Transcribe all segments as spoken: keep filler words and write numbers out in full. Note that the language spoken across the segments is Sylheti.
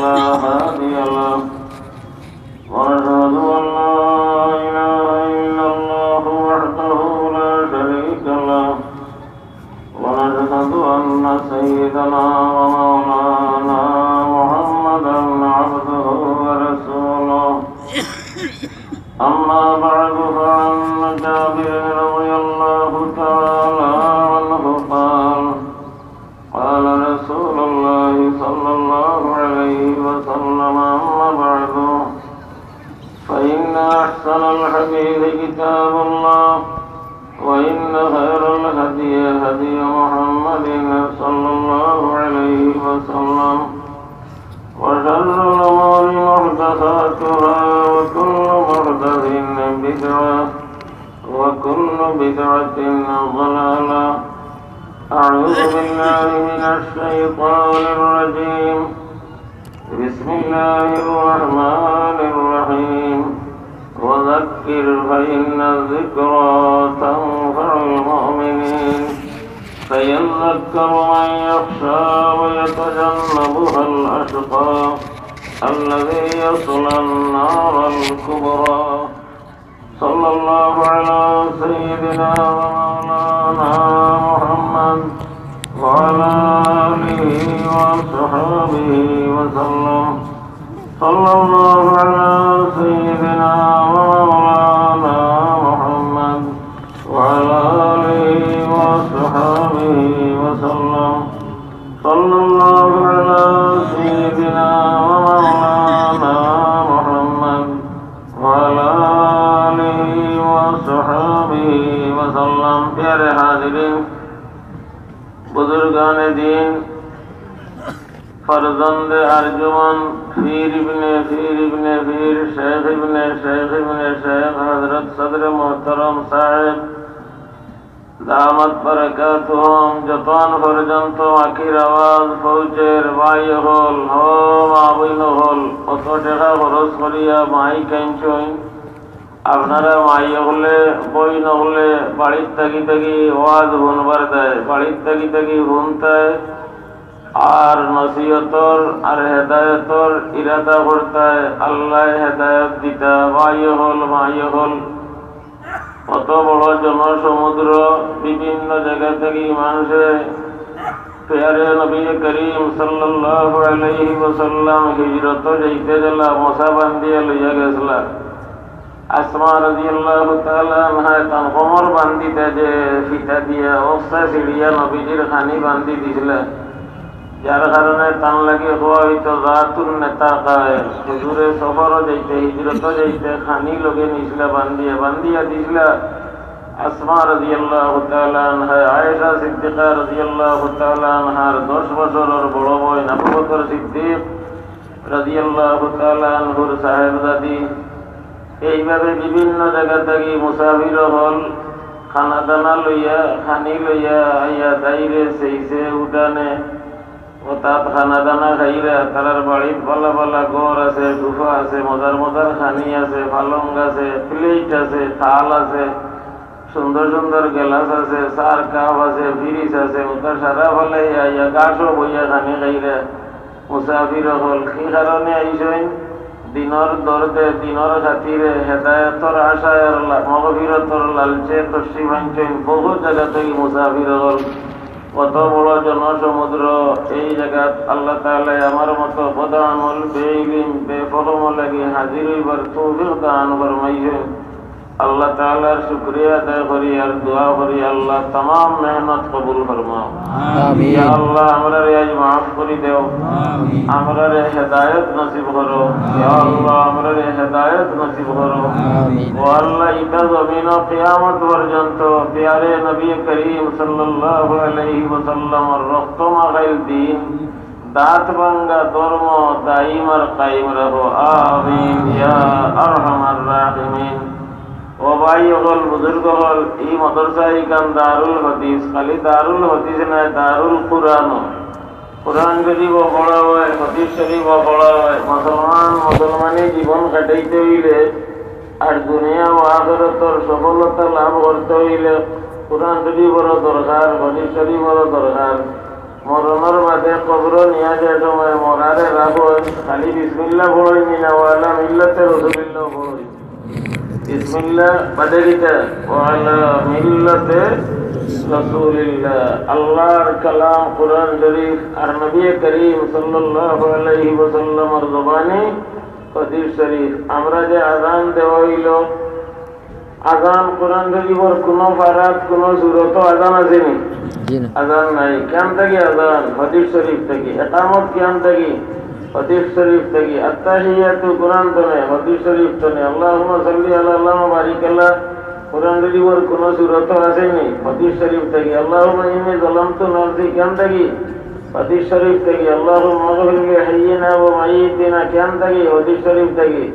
لا هادي له، ونشهد أن لا إله إلا الله وحده لا شريك له، ونشهد أن سيدنا ومولانا محمدا عبده ورسوله. أما بعد، فعن جابر رضي الله تعالى عنه قال: قال رسول الله صلى الله عليه وسلم: أما بعد، فإن أحسن الحديث كتاب الله، وإن خير الهدي هدي محمد صلى الله عليه وسلم، وشر الأمور محدثاتها، وكل محدثة بدعة، وكل بدعة ضلالة. أعوذ بالله من الشيطان الرجيم. بسم الله الرحمن الرحيم. وذكر فإن الذكرى تنفع المؤمنين. سيذكر من يخشى ويتجنبها الأشقى الذي يصلى النار الكبرى. صلى الله على سيدنا ومولانا محمد وعلى آله وأصحابه وسلم. صلى الله على سيدنا ومولانا محمد وعلى آله وأصحابه وسلم. صلى الله على سيدنا ومولانا محمد وعلى آله وأصحابه وسلم. پیارے حاضرین، بزرگان دین، فرزند ارجمند، پیر ابن پیر ابن پیر، شیخ ابن شیخ ابن شیخ، حضرت صدر محترم صاحب دامت برکاتہم، যতক্ষণ পর্যন্ত আখির আওয়াজ পৌঁছের, ভাই অকল, ও মা বইন অকল, অত টেকা খরচ করিয়া মাইক আনছইন, আপনারা মাই অকলে, বইন অকলে বাড়িত থাকি থাকি ওয়াজ হুনবার দায়, বাড়িত থাকি থাকি হুনতায়, আর নসিহতর আর হেদায়তর ইরাদা করতায়, আল্লায় হেদায়ত দিতা। ভাই অকল, মাই অকল, অত বড় জনসমুদ্র, বিভিন্ন জাগা থাকি মানষে পেয়ারে নবী করিম সাল্লাল্লাহু আলাইহি ওয়াসাল্লাম হিজরত যাইতে যেলা মশা বান্ধিয়া লইয়া গেছলা। আসমা রাদিয়াল্লাহু তাআলা আনহায় তান কোমর বান্ধিতা যে ফিতা দিয়া, অকসা ছিড়িয়া নবীজির খানি বান্ধি দিছলা, যার কারণে তান লাগি কওয়া অইতো জাতুন নেতাকায়। হুজুরে সফরো যাইতে, হিজরতো যাইতে খানি লগে নিছলা, বান্ধিয়া, বান্ধিয়া দিছলা। আসমা রাদিয়াল্লাহু তাআলা আনহা, আয়েশা সিদ্দিকা রাদিয়াল্লাহু তাআলা আনহার দশ বছরর বড় বইন, আবু বকর সিদ্দিক রাদিয়াল্লাহু তাআলা আনহুর সাহেবজাদি। এইভাবে বিভিন্ন জাগা থাকি মুসাফির অকল খানা দানা লইয়া, খানি লইয়া আইয়া দাইরে সেইছে উঠানে। অতাত খানা দানা খাইরা, তারার বাড়িত ভালা ভালা ঘর আছে, সোফা আছে, মজার মজার খানি আছে, পালং আছে, প্লেট আছে, থাল আছে, সুন্দর সুন্দর গেলাস আছে, চার কাপ আছে, ফিরিজ আছে, অতা সারা ফালাইয়া আইয়া ঘাসো বইয়া খানি খাইরা। মুসাফির অকল কি কারণে আইছইন? দিনর দরদে, দিনর খাতিরে, হেদায়তর আশায় আর লা-, মগফিরতর লালচে তশরিফ আনছইন। বহুত জাগা থাকি মুসাফির অকল। অত বড় জনসমুদ্র, এই জাগাত আল্লাহ তাআলায় আমার মতো বদআমল, বেইলিম, বেফহম লাগি হাজির অইবার তৌফিক দান ফরমাইছইন। আল্লাহ তাআলার শুকরিয়া আদায় করি আর দোয়া করি, আল্লাহ তামাম মেহনত কবুল ফরমাও। আমিন। ইয়া আল্লাহ, আমরারে আজ মাফ করি দেও। আমিন। আমরারে হেদায়েত নসিব করো। ইয়া আল্লাহ, আমরারে হেদায়েত নসিব করো। আমিন। ও আল্লাহ, ইটা জমিনো কিয়ামত পর্যন্ত পিয়ারে নবী করিম সাল্লাল্লাহু আলাইহি ওয়াসাল্লামর রক্ত মাখাইল দিন, দাঁত ভাঙ্গা ধর্ম দাইম আর কায়েম রাখো। আমিন ইয়া আরহামার রাহিমিন। ও ভাই অকল, বুজুর্গ অকল, ই মাদ্রাসা ইখান দারুল হাদিস, খালি দারুল হাদিস নায়, দারুল কুরআনও। কুরআন শরীফও পড়া অয়, হাদিস শরীফও পড়া অয়। মুসলমান মুসলমানি জীবন কাটাইতে অইলে আর দুনিয়া ও আখিরাতর সফলতা লাভ করতে অইলে কুরআন শরীফরও দরকার, হাদিস শরীফরও দরকার। মরণর বাদে কবরো নিয়া যে সময় মরারে খালি বিসমিল্লাহ পড়ইন না, ওয়ালা মিল্লাতে রাসূলিল্লাহ পড়ইন। বিসমিল্লাহ বাদে কিতা? ওয়ালা মিল্লাতে রাসূলিল্লাহ। আল্লাহর কালাম কোরআন শরীফ আর নবী করিম সাল্লাল্লাহু আলাইহি ওয়াসাল্লামর জবানি হাদিস শরীফ। আমরা যে আজান দেওয়া অইলো, আজান কোরআন শরীফর কুনু পারাত, কুনু সূরতো আজান আছে নি? জি না। আজান নাই। কিয়ান থাকি আজান? হাদিস শরীফ থাকি। একামত কিয়ান থাকি? হাদিস শরীফ থাকি। আত্তাহিয়াতু কোরআন থনে, হাদিস শরীফ থনে। আল্লাহুম্মা সাল্লি আলা, আল্লাহুম্মা বারিক আলা, কোরআন শরীফর কুনু সূরতো আছে নি? হাদিস শরীফ থাকি। আল্লাহুম্মা ইন্নী যালামতু নাফসি কিয়ান থাকি? হাদিস শরীফ থাকি। আল্লাহুম্মা আগফির লি হাইয়িনা ওয়া মাইয়িতিনা কিয়ান থাকি? হাদিস শরীফ থাকি।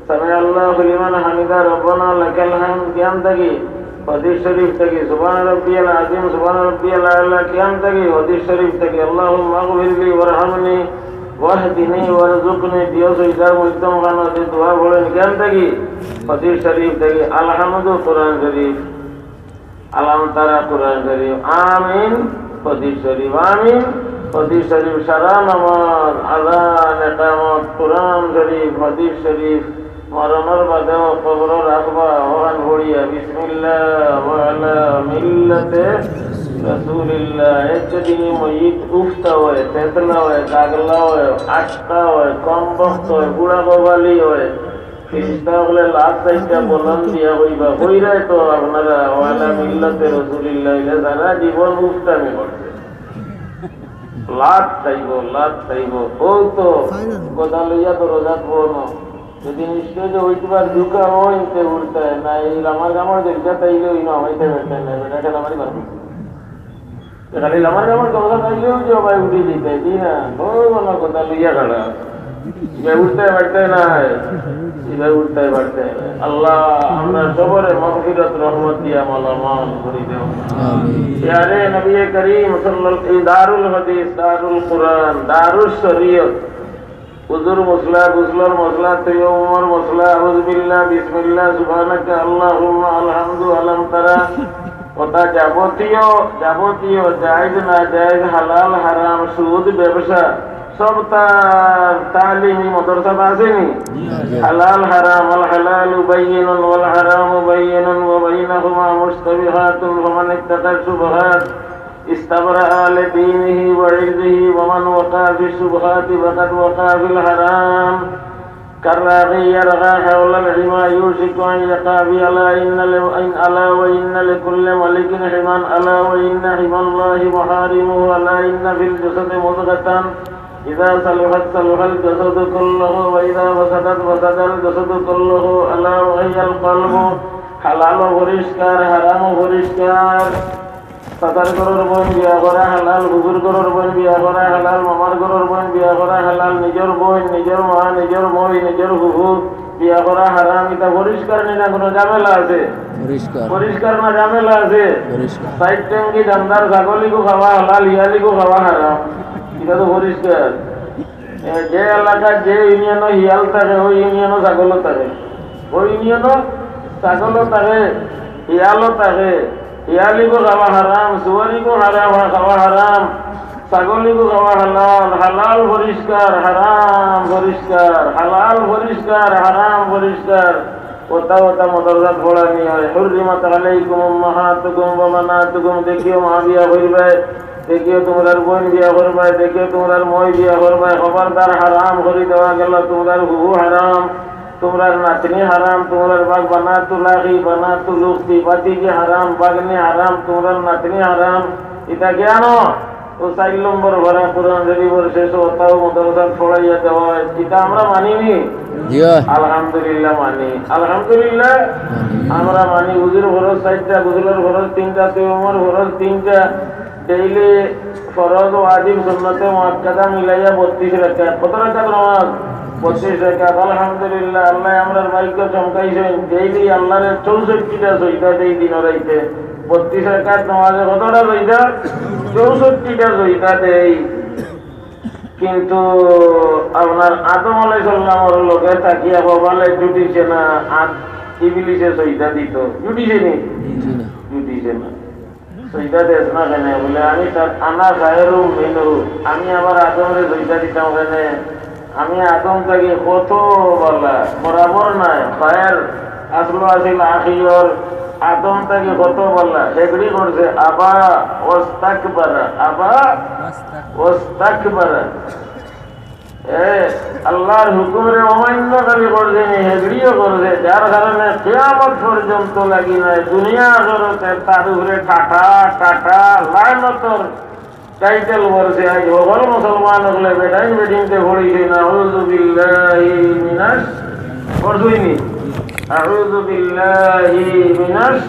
সামিআল্লাহু লিমান হামিদা, রব্বানা লাকাল হামদ কিয়ান থাকি? হাদিস শরীফ থাকি। সুবহান রাব্বিয়াল আযীম, সুবহান রাব্বিয়াল আ'লা কিয়ান থাকি? হাদিস শরীফ থাকি। আল্লাহুম্মা আগফির লি ওয়ারহামনি ওয়াহদিনি ওয়ারযুকনি, দিও সইদার মধ্যম খানো যে দোয়া পড়ইন কিয়ান থাকি? হাদিস শরীফ থাকি। আলহামদু কোরআন শরীফ। আলাম তারা কোরআন শরীফ, আমিন হাদিস শরীফ, আমিন হাদিস শরীফ, সারা নামাজ, আজান, একামত, কোরআন শরীফ, হাদিস শরীফ, মরণর বাদেও কবরো রাখবা, অখান পড়িয়া, বিসমিল্লাহ, ওয়া আলা মিল্লাতে রাসূলিল্লাহ। এতে দিনে মইয়িত উফতা অয়, তেতলা অয়, দাগলা অয়, আটকা অয়, কমবখত অয়, বুড়া কপালি অয়, ফিরিস্তা অকলে লাত চাইরটা বলন দিয়া কইবা, কইরায় তো আপনারা, ওয়ালা মিল্লাতে রাসূলিল্লাহ, ইলা সারা জীবন উফতামি করছে। লাত চাইবো, লাত চাইবো। অউ তো গদা লইয়া দরজাত বওনো। যদি স্টেজে উঠবার ঝুঁকা অয়, তে উঠতায় না। এই লামার কামড় দেখতে তাইলে ওই না, হইতে পারতায় না। বেটা ঠেলা মারি পারবো। খালি আমার আমার কথা পাইলেও যে ভাই উঠি দিতে, জি না, বড় বড় কথা লইয়া খাড়া। ইবা উঠতে পারতে নাই, ইবা উঠতে পারতে নাই। আল্লাহ, আমরা সবরে মাগফিরাত রহমত দিয়া মালামাল করি দেও। আমিন। ইয়ারে নবী করিম সাল্লাল্লাহু, এই দারুল হাদিস, দারুল কোরআন, দারুস শরীয়ত, উজুর মসলা, গোসলর মসলা, তৈয়মুমর মসলা, আউযুবিল্লাহ, বিসমিল্লাহ, সুবহানাকা, আল্লাহুম্মা, আলহামদু, আলাম তারা, অতা যাবতীয়, যাবতীয় জায়েজ নাজায়েজ, হালাল হারাম, সুদ, ব্যবসা, সব তার তালিমি মাদ্রাসাত আছে নি? জি। হালাল হারাম, আল হালালু বাইয়িনুন ওয়াল হারামু বাইয়িনুন ওয়া বাইনাহুমা মুশতাবিহাতুন, ফামান ইত্তাকা শুবহাত ইস্তাবরাআ লিদীনিহি ওয়া ইরদিহি, ওয়া মান ওয়াকাআ ফিশ শুবহাতি ফাকাদ ওয়াকাআ ফিল হারাম। كالراعي يرعى حول الحمى يوشك أن يقع فيه، ألا إن ل-، إن-، ألا وإن لكل ملك حمى، ألا وإن حمى الله محارمه، ألا إن في الجسد مضغة إذا صلحت صلح الجسد كله وإذا فسدت فسد الجسد كله، ألا وهي القلب. হালালও পরিষ্কার, হারামও পরিষ্কার। চাচার ঘরর বইন বিয়া করা হালাল, ফুফুর ঘরর বইন বিয়া করা হালাল, মামার ঘরর বইন বিয়া করা হালাল, নিজর বইন, নিজর মা, নিজর মই, নিজর ফুফু বিয়া করা হারাম। ইতা পরিষ্কার নি না, কুনু ঝামেলা আছে? পরিষ্কার। পরিষ্কার না ঝামেলা আছে? পরিষ্কার। চাইর টেঙ্গি জানদার ছাগলিগু খাওয়া হালাল, হিয়ালিগু খাওয়া হারাম। ইতা তো পরিষ্কার। এ, যে এলাকাত যে ইউনিয়নো হিয়াল থাকে, ওই ইউনিয়নো ছাগলও থাকে, ওই ইউনিয়নো ছাগলও থাকে, হিয়ালও থাকে। হিয়ালিগু খাওয়া হারাম, সুয়ারিগু হারাম, খাওয়া হারাম, ছাগলিগু খাওয়া হালাল, হালাল পরিষ্কার, হারাম পরিষ্কার, হালাল পরিষ্কার, হারাম পরিষ্কার। অতা অতা মাদ্রাসাত পড়ানি অয়। হুররিমাত আলাইকুম উম্মাহাতুকুম ওয়া বানাতুকুম, দেখিও মা বিয়া করবায়, দেখিও তুমরার বইন বিয়া করবায়, দেখিও তুমরার মই বিয়া করবায়, খবরদার হারাম করি দেওয়া গেল, তুমরার ফুফু হারাম, তুমরার নাতনি হারাম, তুমরার বাগ বানাতুল আখি, বানাতুল উখতি, ভাতিজি হারাম, ভাগ্নি হারাম, তুমরার নাতনি হারাম। ইতা কেনে? অউ চাইর নম্বর পারা কোরআন শরীফর শেষো অতাও মাদ্রাসাত পড়াইয়া দেওয়া অয়। ইতা আমরা মানি নি? জি অয়। আলহামদুলিল্লাহ মানি। আলহামদুলিল্লাহ মানি। আমরা মানি। উজুর ফরজ চাইরটা, গোসলর ফরজ তিনটা, তৈয়মুমর ফরজ তিনটা, ডেইলি ফরজ, ওয়াজিব, সুন্নতে মুআক্কাদা মিলাইয়া বত্রিশ রাকাত। কত রাকাত নামাজ? বত্রিশ রাকাত। আলহামদুলিল্লাহ, আল্লায় আমরার ভাগ্য চমকাইছইন। ডেইলি আল্লারে চৌষট্টিটা সইজদা দেই দিনো রাইতে। বত্রিশ রাকাত নামাজে কতটা সইজদা? চৌষট্টিটা সইজদা দেই। কিন্তু আপনার আদম আলাইহিস সালামর লগে থাকিয়া কপালে জুটিছে না, আর ইবলিসে সইজদা দিত। জুটিছে নি? জি না। জুটিছে না। সইজদা দেস না কেনে? বলে, "আমি তার, আনা খায়রুম মিনহু, আমি আবার আদমরে সইজদা দিতাম কেনে?" আমি আদম থাকি কত বালা, বরাবর নায়, খয়ের আসলো আছিল আখিয়র, আদম থাকি কত বালা, হেগড়ি করছে, আবা ওয়াস্তাকবারা, আবা ওয়াস্তাকবারা। এ, আল্লাহর হুকুমরে অমান্যকারী করছে নি, হেগড়িও করছে, যার কারণে কিয়ামত পর্যন্ত লাগি নাই, দুনিয়া আখেরাতে তার উপরে টাটা, টাটা, লানতর টাইটেল পড়ছে। আজ হকল মুসলমান অকলে বেটাইন বেটিনতে পড়িছে না, আউযু বিল্লাহি মিনাশ, পড়ছইনি? আউযু বিল্লাহি মিনাশ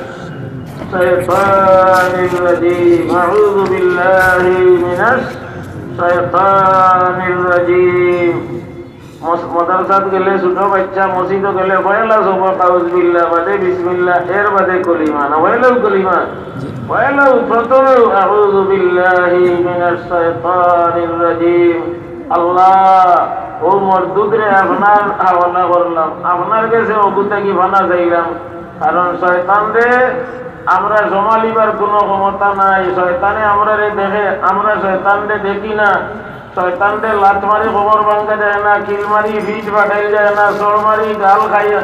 শাইতানির রাজিম, আউযু বিল্লাহি মিনাশ শাইতানির রাজিম। মস-, মাদ্রাসাত গেলে ছোট বাচ্চা, মসজিদো গেলে পয়লা সবক আউযুবিল্লাহ, বাদে বিসমিল্লাহ, এর বাদে কলিমা, না পয়লাউ কলিমা? জি। পয়লাউ প্রথমেউ আউযু বিল্লাহি মিনাশ শাইতানির রাজিম। আল্লাহ, ও মরদুদরে আপনার হাওয়ালা করলাম, আপনার গেছে অগু থাকি ফানা চাইলাম, কারণ শয়তানরে আমরা সামালিবার কুনু ক্ষমতা নাই। শয়তানে আমরারে দেখে, আমরা শয়তানরে দেখি না। শয়তানরে লাত মারি কমর ভাঙ্গা যায় না, কিল মারি পিঠ ফাটাইল যায় না, চড় মারি গাল খাইয়া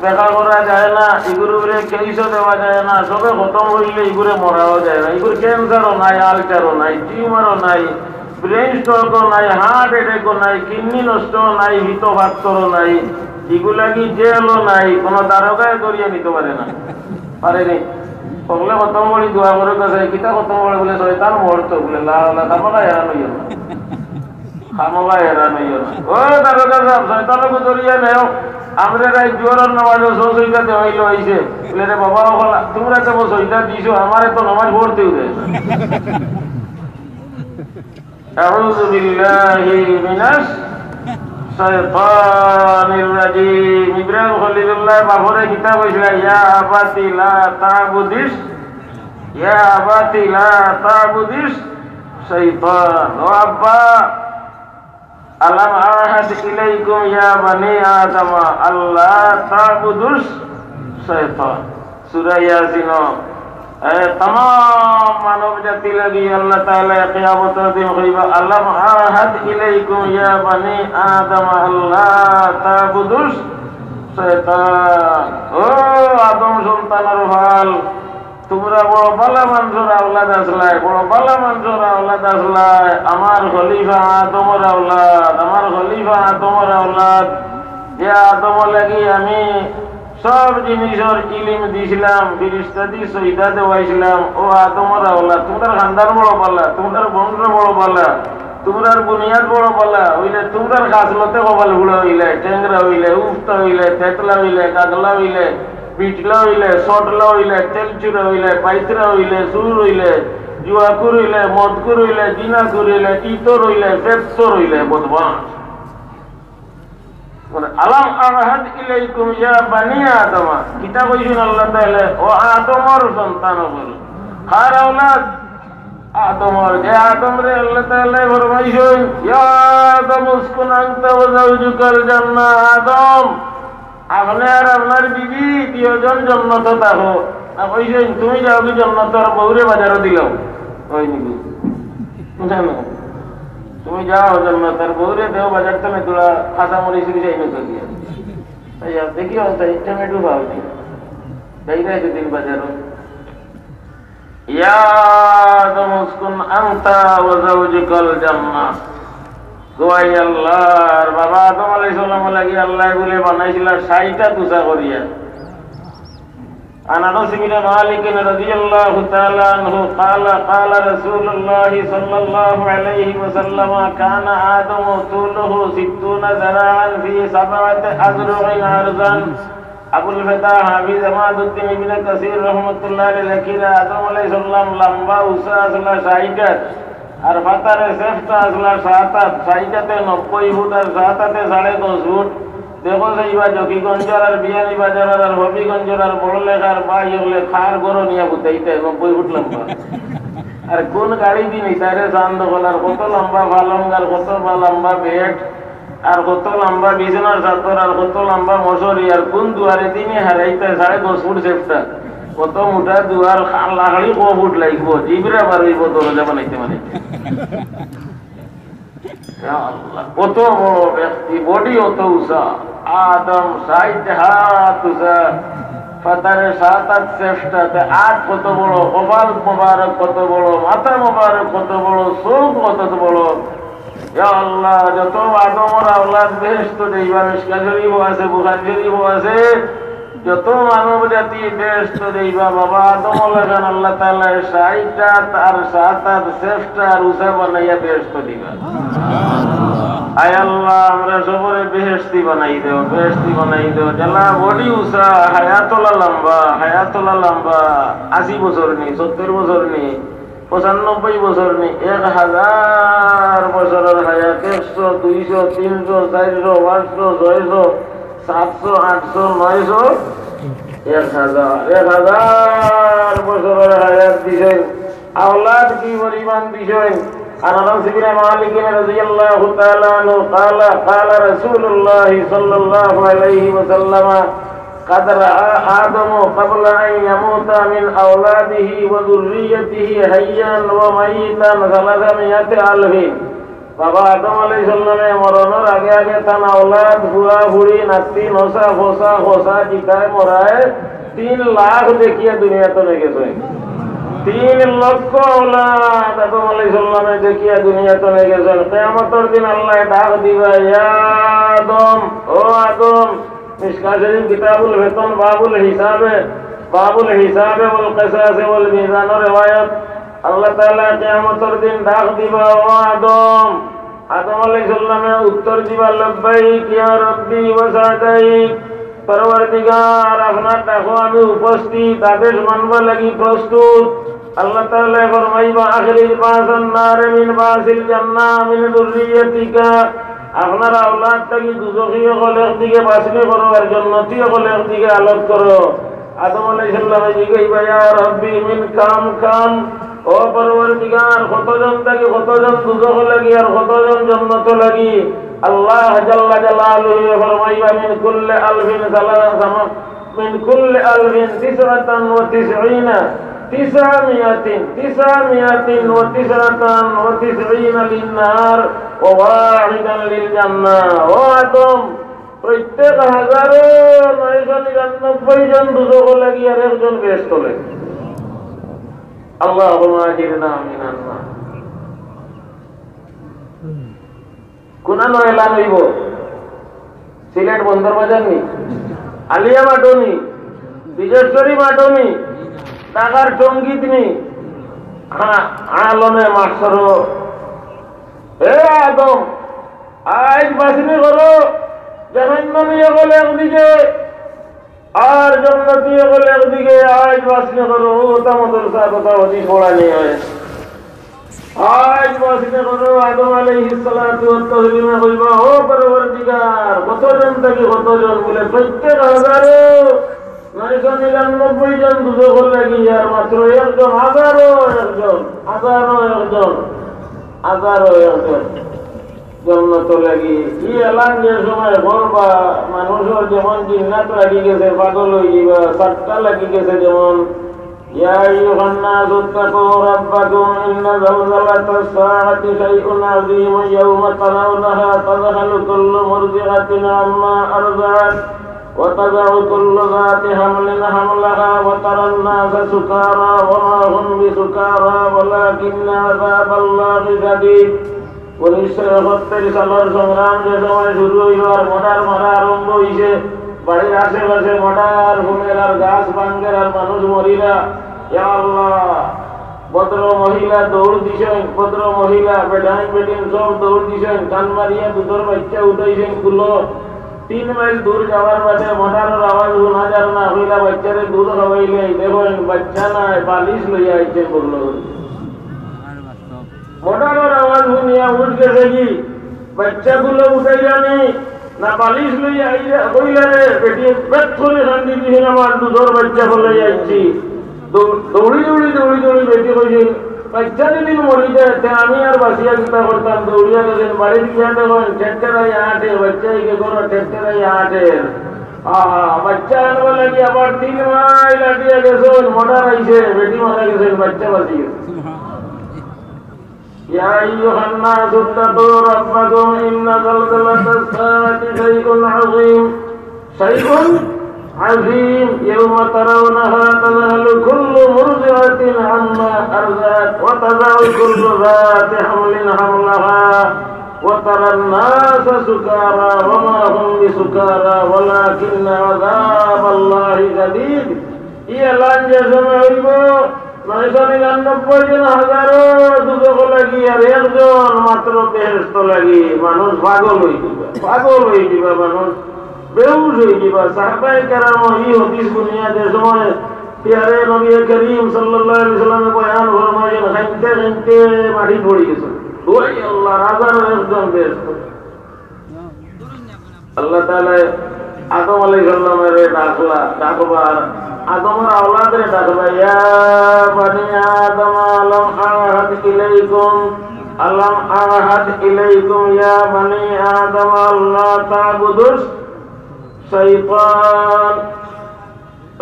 দেখা করা যায় না, ইগুর উপরে কেইসও দেওয়া যায় না, সবে খতম অইলে ইগুরে মরাও যায় না। ইগুর ক্যান্সারও নাই, আলসারও নাই, টিউমারও নাই, ব্রেইন স্ট্রোকও নাই, হার্ট অ্যাটাকও নাই, কিডনি নষ্টও নাই, হিত ফাত্তরও নাই, ইগুলাগি জেলও নাই, কুনু দারোগায় ধরিয়া নিতো পারে না। পারেনি। হকলে খতম পড়ি দোয়া করে কাছে, কিতা খতম পড়ে বলে, "শয়তান মরতো," বলে, "লা, লা, খামোখা হেরান অইও না। খামোখা হেরান অইও না।" ও দারোগা সাব, শয়তানরে ধরিয়া নেও। আমরা রাইত জোহরর নামাজো সৌ সইদা দেওয়াইলো আইছে। বলে, "রে বাবা, অকল তুমরা তো সইদা দিছো, আমারে তো নামাজ পড়তেউ দেয় না।" আউযু বিল্লাহি মিনাশ শাইতানির রাজিম। ইব্রাহিম খলিলুল্লাহ বাফরে কিতা কইছিলা? ইয়া আবাতি লা তা'বুদিশ, ইয়া আবাতি লা তা'বুদিশ শাইতান। ও আব্বা, আলাম আ'হাদ ইলাইকুম ইয়া বানি আদম আল্লা তা'বুদুশ শাইতান। সূরা ইয়াসিন। এ, তামাম মানব জাতি লাগি আল্লাহ তাআলা কিয়ামতর দিন কইবা, "আলাম আ'হাদ ইলাইকুম ইয়া বানি আদম আল্লা তা'বুদুশ শাইতান।" ও আদম সন্তানর ফাল, তুমরা বড় বালা মানষর আওলাদ আছলায়, বড় বালা মানষর আওলাদ আছলায়, আমার খলিফা আদমর আওলাদ, আমার খলিফা আদমর আওলাদ, যে আদম লাগি আমি সব জিনিসর ইলিম দিছিলাম, ফিরিস্তাদি সইদা দেওয়াইছিলাম। ও আদমর আওলাদ, তুমরার খানদান বড় বালা, তুমরার বংশ বড় বালা, তুমরার বুনিয়াদ বড় বালা, অইলে তুমরার খাসলতে কপাল ফুড়া অইলে, টেংরা অইলে, উফতা অইলে, তেতলা অইলে, কাগলা অইলে, বিটলা অইলে, সটলা অইলে, তেলচুরা অইলে, পাইতরা অইলে, চুর অইলে, জুয়াখুর অইলে, মদখুর অইলে, জিনাখুর অইলে, ইতর অইলে, ফেত্তর অইলে, বদমাশ। মানে, "আলাম আ'হাদ ইলাইকুম ইয়া বানি আদমা।" কিতা কইছইন আল্লাহ তাআলা? "ও আদমর সন্তান অকল।" কার আওলাদ? আদমর। যে আদমরে আল্লাহ তাআলা ফরমাইছইন, "ইয়া আদম উসকুন আনতা ওয়া যাওজুকাল জান্নাহ।" আদম, আপনে আর আপনার বিবি দুইজন জন্নতো থাকো। না কইছইন, "তুমি যাওগি জন্নতো আর বউরে বাজারো দিলাও।" অয় নি? না, না। তুমি যাও জন্নতো আর বউরে দেও বাজার থাকি থুড়া কাঁচা মরিচ উরিচ আইনো তো দিয়া। তাই আর দেখি, অয় তাই টমেটো পাও নি। তাই না, দুদিন বাজারো। ইয়া আদম উসকুন আনতা ওয়া যাওজুকাল জান্নাহ। দোয়াই আল্লাহর বাবা আদম আলাইহিস সালাম লাগি আল্লাহ বলে বানাইছিলা ষাইটটা তুষা করিয়া। عن أنس بن مالك رضي الله تعالى عنه قال: قال رسول الله صلى الله عليه وسلم: كان آدم طوله ستون ذراعا في سبعة أذرع عرضا। আবুল ফেদা হাফিজ ইমাদুদ্দিন ইবনে কাসির রহমতুল্লাহ আলাইহি লেখিরা, আদম আলাইহিস সালাম লম্বা উচা আছলা ষাইট আত, আর ফাতারে চেপ্টা আছলা সাত আত, ষাইট আতে নব্বই ফুট আর সাত আতে সাড়ে দশ ফুট। দেখো চাইবা জকিগঞ্জর আর বিয়ানীবাজারর আর হবিগঞ্জর আর বড়লেখার ভাই অকলে কার ঘরো নিয়া ফুতাইতা নব্বই ফুট লম্বা। আর কুন গাড়িদি নিতা রে চান্দ অকল, আর কত লম্বা পালং, আর কত বা লম্বা বেড, আর কত লম্বা বিছনার চাদর, আর কত লম্বা মশারি, আর কুন দুয়ারেদি নি হারাইতা সাড়ে দশ ফুট চেপ্টা। কত মুটা দুয়ার, লাকড়ি ক ফুট লাগবো, জিবরা বার অইবো দরজা বানাইতে বানাইতে। ইয়া আল্লাহ, কত বড় ব্যক্তি, বডি অত উঁচা, আদম ষাইট হাত উঁচা, ফাতারে সাত হাত চেষ্টাতে আট কত বড়, কপাল মোবারক কত বড়, মাথা মোবারক কত বড়, চোখ কত বড়। ইয়া আল্লাহ, যত আদমর আওলাদ বেহেশতো যাইবা, মিশকাত শরীফো আছে, বুখারী শরীফো আছে, যত মানব জাতি বেহেশতো যাইবা, বাবা আদম লাখান আল্লাহ তাআলায় ষাইট হাত আর সাত হাত চেষ্টা আর উঁচা বানাইয়া বেহেশতো দিবা। আয় আল্লাহ, আমরা সবরে বেহেশতি বানাই দেও, বেহেশতি বানাই দেও। যেলা বডি উঁচা, হায়াত অলা লম্বা, হায়াত অলা লম্বা, আশি বছর নি, সত্তর বছর নি, পঁচানব্বই বছর নি, এক হাজার বছরর হায়াত, একশো, দুইশো, তিনশো, চাইরশো, পাঁচশো, ছয়শো, সাতশো, আটশো, নয়শো, এক হাজার, এক হাজার বছরর হায়াত দিছইন। আওলাদ কি পরিমাণ দিছইন? عن أنس بن مالك رضي الله تعالى عنه قال: قال رسول الله صلى الله عليه وسلم: قد رأى آدم قبل أن يموت من أولاده وذريته حيا وميتا ثلاثمائة ألف. বাবা আদম আলাইহিস সালামে মরণর আগে আগে তান আওলাদ, ফুয়া, ফুড়ি, নাতি, নসা, ফসা, খসা, জিতায়, মরায়, তিন লাখ দেখিয়া দুনিয়া তনে গেছইন। তিন লক্ষ আওলাদ আদম আলাইহিস সালামে দেখিয়া দুনিয়া তনে গেছইন। কিয়ামতর দিন আল্লায় ডাক দিবা, "ইয়া আদম, ও আদম।" মিশকাত শরীফ কিতাবুল ফিতন, বাবুল হিসাবে, বাবুল হিসাবে ওয়াল কিসাসে ওয়াল মিজানর রেওয়ায়াত। আল্লাহ তাআলা কিয়ামতর দিন ডাক দিবা, "ও আদম।" আদম আলাইহিস সালামে উত্তর দিবা, "লাব্বাইক ইয়া রাব্বি ওয়া সাদাইক।" পরওয়ারদিগার, আপনার ডাকো আমি উপস্থিত, আদেশ মানবার লাগি প্রস্তুত। আল্লাহ তাআলা ফরমাইবা, "আখরিজ বাসান নারে মিন বাসিল জান্নাহ মিন যুররিয়াতিকা।" আপনার আওলাদ থাকি দুজখি অকল একদিকে বাছনি করো আর জন্নতি অকল একদিকে আলোক করো। আদম আলাইহিস সালামে জিগাইবা, "ইয়া রাব্বি মিন কাম কাম।" ও পরওয়ারদিগার, কতজন থাকি কতজন দুজখ লাগি আর কতজন জন্নত লাগি? আল্লাহ জাল্লা জালালুহু ফরমাইবা, "মিন কুল্লি আলফিন সালাসা, মিন কুল্লি আলফিন তিসআতান ওয়া তিসঈনা, তিসআমিয়াতিন, তিসআমিয়াতিন ওয়া তিসআতান ওয়া তিসঈনা লিন-নার ওয়া ওয়াহিদান লিল-জান্নাহ।" ও আদম, প্রত্যেক হাজারো নয়শো নিরানব্বই জন দুজখ লাগি আর একজন বেহেশত লাগি। আল্লাহুম্মা আজিরনা মিনান নার। কুনানো এলান অইবো? সিলেট বন্দর বাজার নি? আলিয়া মাঠো নি? বিজেশ্বরী মাঠো নি? ঢাকার সঙ্গীত নি? হ্যাঁ, আলমে মাস্টারও। এ আদম, আইজ বাছনি করো, জাহান্নামী অকল একদিকে, আর জন্নতি অকল একদিকে। আইজ বাছনি করো, ও তা মাদ্রাসা, কথা হাদিস পড়ানি অয়। আইজ বাছনি করো, আদম আলাইহিস সালাতু ওয়াত তাসলিমে কইবা, "ও পরওয়ারদিগার, কতজন থাকি কতজন?" বলে, "প্রত্যেক হাজারো নয়শো নিরানব্বই জন দুজখ লাগি, আর মাত্র একজন, হাজারো একজন, হাজারো একজন, হাজারো একজন।" জন্নত লাগি। ই এলান যে সময় করবা, মানুষর যেমন জিন্নাত লাগি গেছে, পাগল অই যিবা, সাতটা লাগি গেছে যেমন। يا أيها الناس اتقوا ربكم إن زلزلة الساعة شيء عظيم يوم ترونها تذهل كل مرضعة عما أرضعت وتضع كل ذات حمل حملها وترى الناس سكارى وما هم بسكارى ولكن عذاب الله شديد। উনিশশো একাত্তর সালর সংগ্রাম যে সময় শুরু অইলো আর মর্ডার মারা আরম্ভ অইছে, বাড়ির আশেপাশে মর্ডার হুনের আর গাছ ভাঙ্গের আর মানুষ মরিরা। ইয়া আল্লাহ, ভদ্র মহিলা দৌড় দিছইন, ভদ্র মহিলা, বেটাইন বেটিন সব দৌড় দিছইন, টান মারিয়া দুধর বাইচ্চা উঠাইছইন কুলো। তিন মাইল দূর যাওয়ার বাদে মর্ডারর আওয়াজ হুনা যার না, কইলা বাইচ্চারে দুধ খাওয়াইলে, দেখইন বাইচ্চা নায়, বালিশ লইয়া আইছে বললো। মর্ডারর আওয়াজ হুনিয়া উঠ গেছে কি, বাইচ্চা কুলো উঠাইলানি, না বালিশ লইয়া আইয়া কইলা রে, বেটি পেট করি কান্দি দিছে, আমার দুধর বাইচ্চা ফালাই আইছি। দৌ-, দৌড়ি দৌড়ি দৌড়ি দৌড়ি বেটি কইছে, "বাইচ্চা যদি মরি যায়, তে আমি আর বাঁচিয়া কিতা করতাম?" দৌড়িয়া গেছইন, বাড়িত গিয়া দেখইন, ঠেকঠেকাই আটে, বাইচ্চা ইকে করো, ঠেকঠেকাই আটে। আহা, বাইচ্চা আনবার লাগি আবার তিন মাইল আটিয়া গেছইন, মর্ডার আইছে, বেটি মারা গেছইন, বাইচ্চা বাঁচি গেছে। يا أيها الناس اتقوا ربكم إن زلزلة الساعة شيء عظيم، شيء عظيم، يوم ترونها تذهل كل مرضعة عما أرضعت وتضع كل ذات حمل حملها وترى الناس سكارى وما هم بسكارى ولكن عذاب الله شديد। ই এলান যে সময় অইবো, নয়শো নিরানব্বই জন হাজারো দুজখ লাগি আর একজন মাত্র বেহেশত লাগি। মানুষ পাগল অই যিবা, পাগল অই যিবা, মানুষ বেহুশ অই যিবা। সাহাবায়ে কেরাম ই হাদিস হুনিয়া যে সময় পিয়ারে নবী করিম সাল্লাল্লাহু আলাইহি ওয়াসাল্লামে বয়ান ফরমাইছইন, কাইনতে কাইনতে মাটিত পড়ি গেছইন। ওই আল্লাহ, হাজারো একজন বেহেশত। আল্লাহ তাআলা আদম আলাইহিস সালামরে ডাকলা, ডাকবার, আদমর আওলাদরে ডাকলা, "ইয়া বানি আদম আলাম আ'হাদ ইলাইকুম, আলাম আ'হাদ ইলাইকুম ইয়া বানি আদম আল্লা তা'বুদুশ শাইতান।"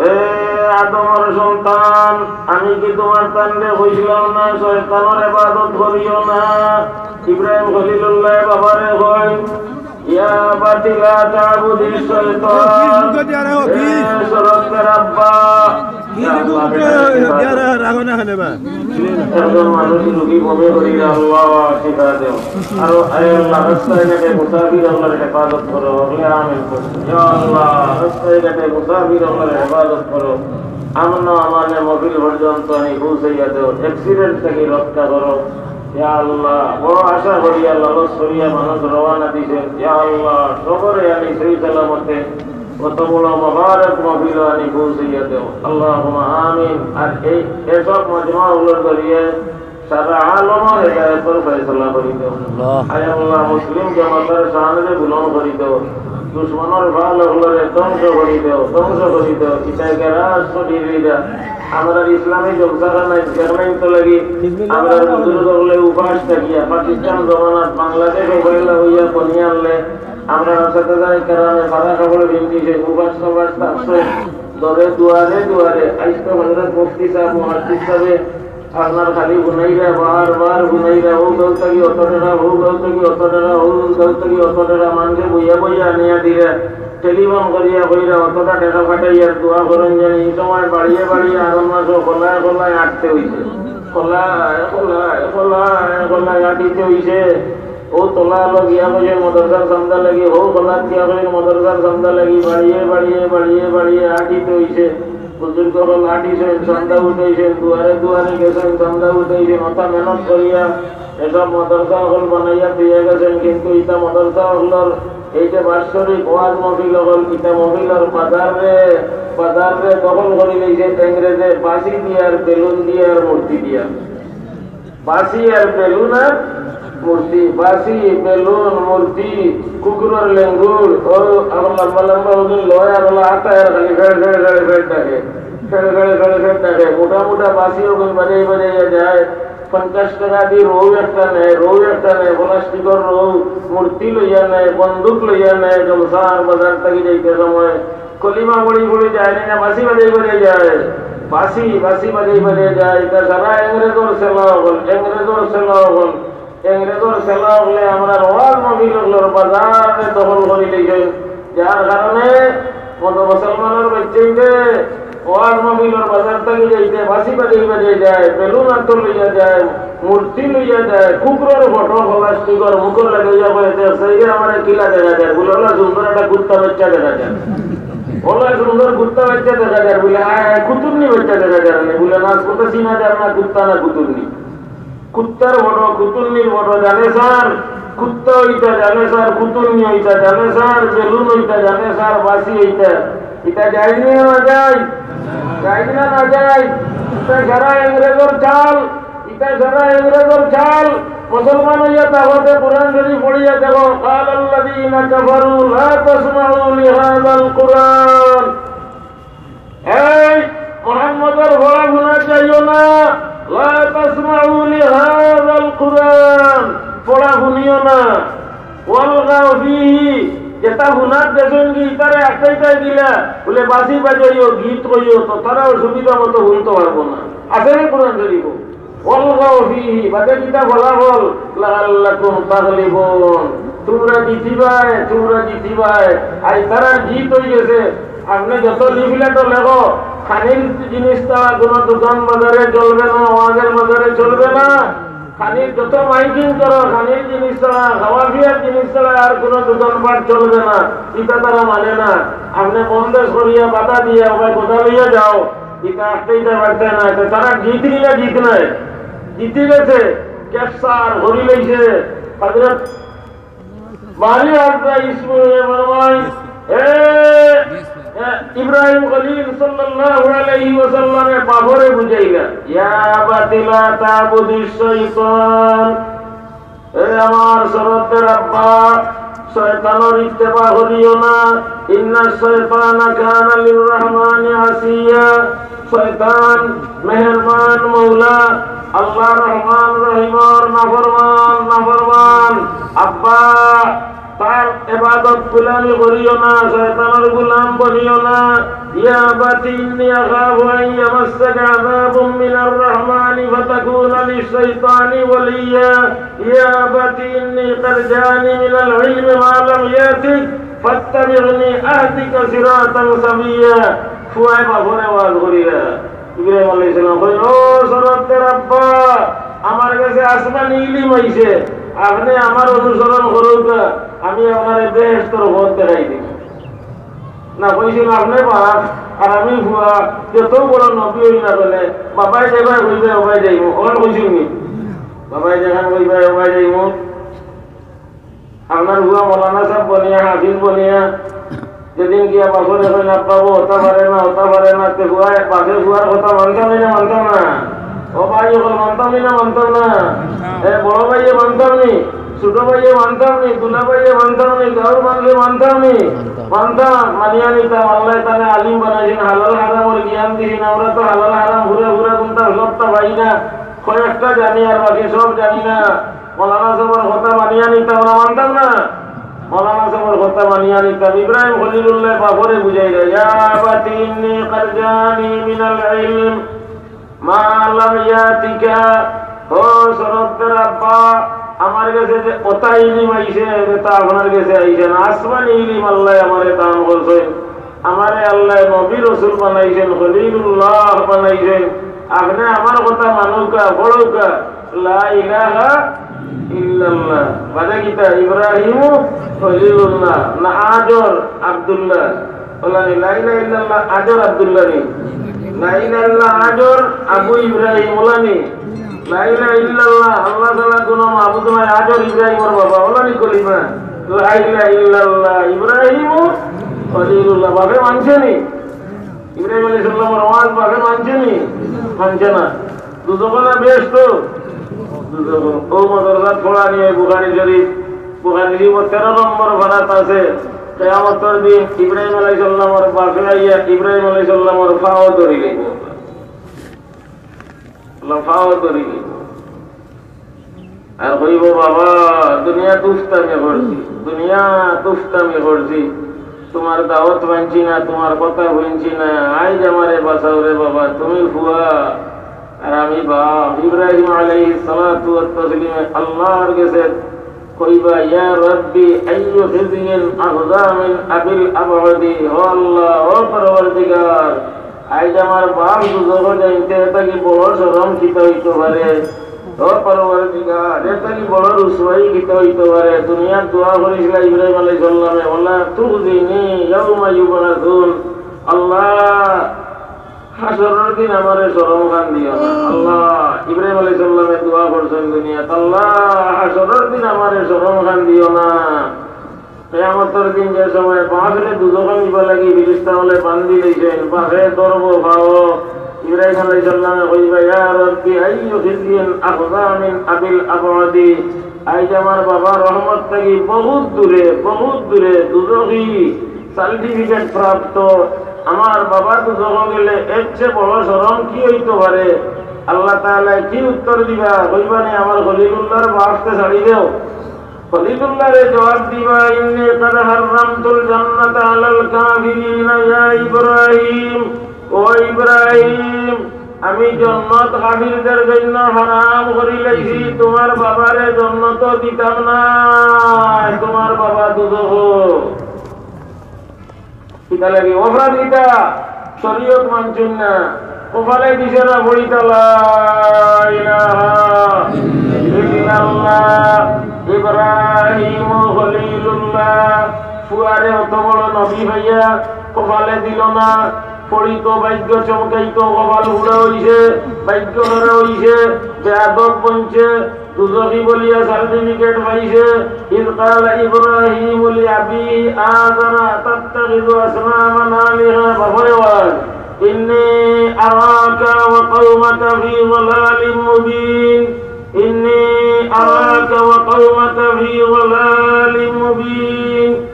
এ আদমর সন্তান, আমি কি তুমার তানরে কইছিলাম না শয়তানর ইবাদত করিও না? ইব্রাহিম খলিলুল্লাহ বাবারে কইন, "ইয়া আবাতি লা তা'বুদিশ শাইতান।" এ শরতের আব্বা, একজন মানুষ রুগী বমি করিয়া, "আল্লাহ, শিফা দেও।" আর, "এ আল্লাহ, রাস্তায় ঘাটে মুসাফির অকলর হেফাজত করো।" বলে, "আমিন।" ইয়া আল্লাহ, রাস্তায় ঘাটে মুসাফির অকলর হেফাজত করো। আমন আমানে মহফিল পর্যন্ত আনি পৌঁছাইয়া দেও। অ্যাক্সিডেন্ট থাকি রক্ষা করো। ইয়া আল্লাহ, বড় আশা করিয়া, লালস করিয়া মানুষ রওয়ানা দিছে। ইয়া আল্লাহ, সবরে আনি সহি সালামতে অত বড় মোবারক মহফিল আনি পৌঁছাইয়া দেও। আল্লাহুম্মা আমিন। আর এই, এসব মজমা অকলর জরিয়ে সারা আলমর হেদায়েতর ফয়সালা করি দেও। আয় আল্লাহ, মুসলিম জনতার শানরে বুলন্দ করি দেও। দুশমনর ফাল অকলরে ধ্বংস করি দেও, ধ্বংস করি দেও। ইতাকে রাস করি দিয়া আমরার ইসলামী জলসাখানাত যেখানেই তো লাগি, আমরার বুজুর্গ অকলে উপাস থাকিয়া পাকিস্তান জমানাত বাংলাদেশ অবহেলা অইয়া বনিয়া আনলে, আমরার আসাতেজায়ে কেরামে সাদা কাপড় পিন্দিছে, উপাস সবাস থাকছে, দরে দুয়ারে দুয়ারে। আইজ তো হযরত মুফতি সাহেব, মুহাদ্দিস সাহেব, আপনার খালি হুনাইরা, বারবার হুনাইরা, অউ গাঁও থাকি অত টেকা, অউ গাঁও থাকি অত টেকা, অউ গাঁও থাকি অত টেকা, মানষে বইয়া বইয়া আনিয়া দিরা, টেলিফোন করিয়া কইরা, অতটা টেকা পাঠাইয়ার দোয়া করইন জানি, ই সময় বাড়িয়ে বাড়িয়ে আরো মাসো কলায় কলায় আটতে অইছে। কলায় কলায় কলায় কলায় আটিতে অইছে। অউ তলা আলো গিয়া কইছে মাদ্রাসার চান্দা লাগি, অউ কলাত গিয়া কইছে মাদ্রাসার চান্দা লাগি, বাড়িয়ে বাড়িয়ে বাড়িয়ে বাড়িয়ে আটিতে অইছে। বুজুর্গ অকল আটিছইন, চান্দা উঠাইছইন, দুয়ারে দুয়ারে গেছইন, চান্দা উঠাইছইন, অতা মেহনত করিয়া এসব মাদ্রাসা অকল বানাইয়া দিয়া গেছইন, কিন্তু ইতা মাদ্রাসা অকলর এই যে বাৎসরিক ওয়াজ মহফিল অকল, ইতা মহফিলর বাজাররে, বাজাররে দখল করি লইছে ইংরেজে বাঁশি দিয়া আর বেলুন দিয়া আর মূর্তি দিয়া। বাঁশি আর বেলুন আর মূর্তি, বাঁশি, বেলুন, মূর্তি, কুকুরর লেঙ্গুর, অউ আবার লম্বা লম্বা অগুন লয় আর অলা আটা আর খালি ফেড় ফেড় ফেড় ফেড় ডাকে, ফেড় ফেড় ফেড় ফেড় ডাকে। মোটা মোটা বাঁশি অগুন বাজাই বাজাইয়া যায়। পঞ্চাশ টেকা দি রউ একটা নেয়, রউ একটা নেয়, প্লাস্টিকর রউ, মূর্তি লইয়া নেয়, বন্দুক লইয়া নেয়, জলসার বাজার থাকি যাইতে সময় কলিমা পড়ি পড়ি যায় নি না, বাঁশি বাজাই বাজাই যায়। বাঁশি, বাঁশি বাজাই বাজাই যায়। ইতা সারা ইংরেজর ছেলা অকল, ইংরেজর ছেলা অকল, ইংরেজর ছেলা অকলে আমরার ওয়াজ মহফিল অকলর বাজাররে দখল করি লইছইন। যার কারণে মতো মুসলমানর বাচ্চাইন্তে ওয়াজ মহফিলর বাজার থাকি যাইতে বাঁশি বাজাই বাজাই যায়, বেলুন আতো লইয়া যায়, মূর্তি লইয়া যায়, কুকুরর ফটো প্লাস্টিকর মুখো লাগাইয়া কয়, "দেখছইন রে, আমারে কিলা দেখা যার?" বুলে, "অলা সুন্দর একটা কুত্তা বাচ্চা দেখা যার।" অলা সুন্দর কুত্তা বাচ্চা দেখা যার বুলে, আয়, আয়, কুতুন্নি বাচ্চা দেখা যার নি। বুলে, "না, কুত্তা চিনা যার না, কুত্তা না কুতুন্নি।" কুত্তার ফটো, কুতুন্নির ফটো জানে স্যার, কুত্তা অইতা জানে স্যার, কুতুন্নি অইতা জানে স্যার, বেলুন অইতা জানে স্যার, বাঁশি অইতা। ইতা জায়েজ নি না জায়েজ? জায়েজ না না জায়েজ? ইতা সারা ইংরেজর চাল। ইতা সারা ইংরেজর চাল। মুসলমান অইয়া তাহলে কোরআন শরীফ পড়িয়া দেখো, قال الذين كفروا لا تسمعوا لهذا القرآن। এই মুহাম্মদর পড়া হুনা যাইও না, لا تسمعوا لهذا القرآن, পড়া হুনিও না। والغوا فيه, যেটা হুনাত দেশন কি ইতারে আটকাইতে গিলা, বুলে বাঁশি বাজাইও, গীত কইও, তো তারা অসুবিধা মতো হুনতে পারবো না। আছে নি কোরআন শরীফো? ওয়ালগাউ ফিহি, বাদে কিতা ফলাফল? লাআল্লাকুম তাগলিবুন, তুমরা জিতিবায়, তুমরা জিতিবায়। আইজ তারার জিত অইগেছে। আপনে যত লিফলেটও লেখো, খানির জিনিস ছাড়া কুনু দোকান বাজারে চলবে না, ওয়াজের বাজারে চলবে না। খানির যত মাইকিং করো, খানির জিনিস ছাড়া, খাওয়া পিয়ার জিনিস ছাড়া আর কুনু দোকানপাট চলবে না। ইটা তারা মানে না। আপনে বন্দেজ করিয়া, বাধা দিয়া, ওবায় কথা লইয়া যাও। ইতা আটকাইতা পারতা নায়। তে তারা জিত নি না জিত নায়? জিতি গেছে। ক্যাপচার করি লইছে। হযরত বারি আযজা ইসমাইল ফরমাইন, এ, এ, ইব্রাহিম খলিল সাল্লাল্লাহু আলাইহি ওয়াসাল্লামে বাফরে বুঝাইলা, ইয়া আবাতি লা তা'বুদিশ শাইতান। এ আমার শরতের আব্বা, শয়তানর ইত্তেবা করিও না। ইন্নাশ শাইতানা কানা লির রহমানি আসিয়া। শয়তান মেহেরবান মওলা, আল্লাহ রহমান রহিমর নাফরমান, নাফরমান। আব্বা, তার ইবাদত গুলামি করিও না, শয়তানর গুলাম বনিও না। ইয়া আবাতি ইন্নী আখাফু আন ইয়ামাসসাকা আযাবুম মিনার রাহমানি ফাতাকুনা লিশ-শাইতানি ওয়ালিয়্যা। ইয়া আবাতি ইন্নী ক্বাদ জাআনি মিনাল ইলমি মা লাম ইয়াতিক ফাত্তাবি'নি আহদিকা সিরাতান সাবিয়্যা। ফুয়ায় বাফরে ওয়াজ করিরা। ইব্রাহিম আলাইহিস সালাম কইন, "ও শরতের আব্বা, আমার গেছে আসমানি ইলিম আইছে, আপনে আমার অনুসরণ করউক্কা, আমি আপনারে বেহেশতর পথ দেখাই দিমু।" না কইছইন, "আপনে বাফ আর আমি ফুয়া, যত বড় নবী অই না কেনে, বাবায় যেবায় কইবা, ওবায় যাইমু।" অখন কইছইন নি? বাবায় যেখান কইবা, ওবায় যাইমু। আপনার ফুয়া মৌলানা সাব বনিয়া, হাফিজ বনিয়া, যেদিন গিয়া বাফরে কইন, "আব্বা, অতা পারে না, অতা পারে না," তে ফুয়া, বাফে ফুয়ার কথা মানতা নি না মানতা না? ও ভাই অকল, মানতা নি না মানতা না? এ বড় ভাইয়ে মানতা নি, ছোট ভাইয়ে মানতা নি, দুলা ভাইয়ে মানতা নি, গাঁওর মানষে মানতা নি? মানতা, মানিয়া নিতাম। আল্লায় তানে আলিম বানাইছইন, হালাল হারামর জ্ঞান দিছইন। আমরা তো হালাল হারাম পুরা পুরা কুনতা সবতা পাই না, কয়েকটা জানি আর বাকি সব জানি না। মৌলানা সাবর কথা মানিয়া নিতাম না, মানতাম না? মৌলানা সাবর কথা মানিয়া নিতাম। ইব্রাহিম খলিলুল্লায় বাফরে বুঝাইরা, "ইয়া আবাতি ইন্নী ক্বাদ জাআনি মিনাল ইলম মা লাম ইয়াতিকা।" ও শরতের আব্বা, আমার গেছে যে অতা ইলিম আইছে, যেতা আপনার গেছে আইছে না। আসমানি ইলিম আল্লায় আমারে দান করছইন। আমারে আল্লায় নবী রসুল বানাইছইন, খলিলুল্লাহ বানাইছইন। আপনে আমার কথা মানউক্কা, পড়উক্কা, লা ইলাহা ইল্লাল্লাহ। বাদে কিতা? ইব্রাহিমু খলিলুল্লাহ না আজর আব্দুল্লাহ? অলানি লা ইলাহা ইল্লাল্লাহ আজর আব্দুল্লাহ নি? লা ইলাহা ইল্লাল্লাহ আজর আবু ইব্রাহিম অলানি? লা ইলাহা ইল্লাল্লাহ, আল্লাহ ছাড়া কুনু মাবুদ নাই, আজর ইব্রাহিমর বাবা, অলানি কলিমা। লা ইলাহা ইল্লাল্লাহ, ইব্রাহিমু খলিলুল্লাহ, বাফে মানছে নি? ইব্রাহিম আলাইহিস সালামর ওয়াজ বাফে মানছে নি? মানছে না। দুজখো না বেহেশতো? দুজখো। ও মাদ্রাসাত পড়ানি অয় বুখারী শরীফ, বুখারী শরীফর তেরো নম্বর পারাত আছে, কিয়ামতর দিন ইব্রাহিম আলাইহিস সালামর বাফে আইয়া ইব্রাহিম আলাইহিস সালামর পাও ধরি লইবো। আল্লাহ পাও ধরি লইবো। আর কইবো, "বাবা, দুনিয়াত দুষ্টামি করছি, দুনিয়াত দুষ্টামি করছি, তুমার দাওয়াত মানছি না, তুমার কথা হুনছি না, আইজ আমারে বাঁচাও রে বাবা, তুমি ফুয়া আর আমি বাফ।" ইব্রাহিম আলাইহিস সালাতু ওয়াত তাসলিমে আল্লাহর গেছে কইবা, "ইয়া রাব্বি, আইয়ু খিজিয়িন আখজা মিন আবিল আবআদি।" ও আল্লাহ, ও পরওয়ারদিগার, আইজ আমার বাফ দুজখো যাইন, এর থাকি বড় শরম কিতা অইতো পারে? ও পরওয়ারদিগার, এর থাকি বড় রুসওয়াই কিতা অইতো পারে? দুনিয়াত দোয়া করিছিলা ইব্রাহিম আলাইহিস সালামে, "ওয়ালা তুখজিনি ইয়াউমা ইউবআসুন।" আল্লাহ, হাশরর দিন আমারে শরম খান দিও না। আল্লাহ, ইব্রাহিম আলাইহিস সালামে দোয়া করছইন দুনিয়াত, "আল্লাহ, হাশরর দিন আমারে শরম খান দিও না।" কিয়ামতর দিন যে সময় বাফরে দুজখো নিবার লাগি ফিরিস্তা অকলে বান্ধি লইছইন, বাফে ধরবো পাও। ইব্রাহিম আলাইহিস সালামে কইবা, "ইয়া রাব্বি, আইয়ু খিজিয়িন আখজা মিন আবিল আবআদি।" আইজ আমার বাবা রহমত থাকি বহুত দূরে, বহুত দূরে, দুজখি সার্টিফিকেট প্রাপ্ত। আমার বাবা দুজখো গেলে এর চেয়ে বড় শরম কি অইতো পারে? আল্লাহ তাআলায় কি উত্তর দিবা? কইবা নি, "আমার খলিলুল্লাহর বাফরে ছাড়ি দেও।" খলিলুল্লাহরে জবাব দিবা, "ইন্নী কাদ হাররামতুল জান্নাতা আলাল কাফিরিনা ইয়া ইব্রাহিম।" ও ইব্রাহিম, আমি জন্নত কাফিরদের জন্য হারাম করিলাইছি, তোমার বাবারে জন্নত দিতাম না, তোমার বাবা দুজখো। কিতা লাগি? অপরাধ কিতা? শরীয়ত মানছইন না। কপালে দিছে না পড়িতা লা ইলাহা ইল্লাল্লাহ, ইব্রাহিম খলিলুল্লাহ। ফুয়ারে অত বড় নবী পাইয়া কপালে দিল না, পড়িতো, ভাগ্য চমকাইতো, কপাল পুড়া অইছে, ভাগ্য হারা অইছে, বেয়াদব বনছে, দুজখি বলিয়া সার্টিফিকেট পাইছে। إذ قال إبراهيم لأبيه آزر أتتخذ أصناما آلهة, বাপরে বাপ। إني أراك وقومك في ضلال مبين. إني أراك وقومك في ضلال مبين.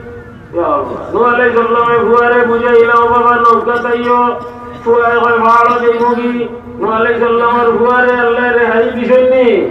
ইয়া আল্লাহ। নূহ আলাইহিস সালামে ফুয়ারে বুঝাইলা, "ও বাবা, নৌকাত আইও।" ফুয়ায় কয়, "পাহাড়ো যাইমুগি।" নূহ আলাইহিস সালামর ফুয়ারে আল্লায় রেহাই দিছইন নি?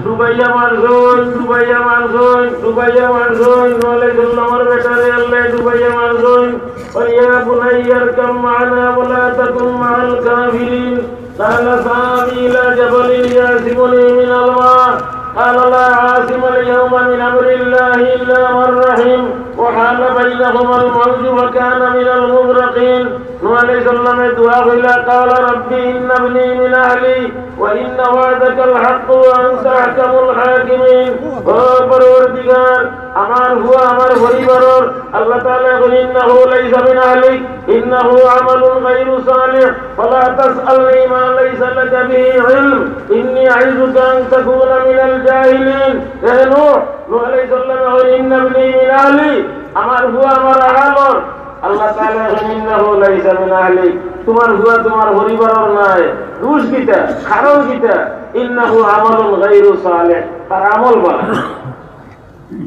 ডুবাইয়া মারছইন, ডুবাইয়া মারছইন, ডুবাইয়া মারছইন। নূহ আলাইহিস সালামর বেটারে আল্লায় ডুবাইয়া মারছইন। قال يا بني اركب معنا ولا تكن مع الكافرين. قال سآوي إلى جبل يعصمني من الماء. قال لا عاصم اليوم من أمر الله إلا من رحم. وحال بينهما الموج فكان من المغرقين. নূহ আলাইহিস সালামে দোয়া কইলা, قال رب إن ابني من أهلي وإن وعدك الحق وأنت أحكم الحاكمين. ও পরওয়ারদিগার, আমার ফুয়া আমার পরিবারর। আল্লাহ তাআলায় কইন, إنه ليس من أهلك إنه عمل غير صالح فلا تسألني ما ليس لك به علم إني أعظك أن تكون من الجاهلين. এ নূহ, নূহ আলাইহিস সালামে কইন, إن ابني من أهلي, আমার ফুয়া আমার আহালর। আল্লাহ তাআলায় কইন, إنه ليس من أهلك, তোমার ফুয়া তোমার পরিবারর নায়। দোষ কিতা? কারণ কিতা? إنه عمل غير صالح, তার আমল বালা না।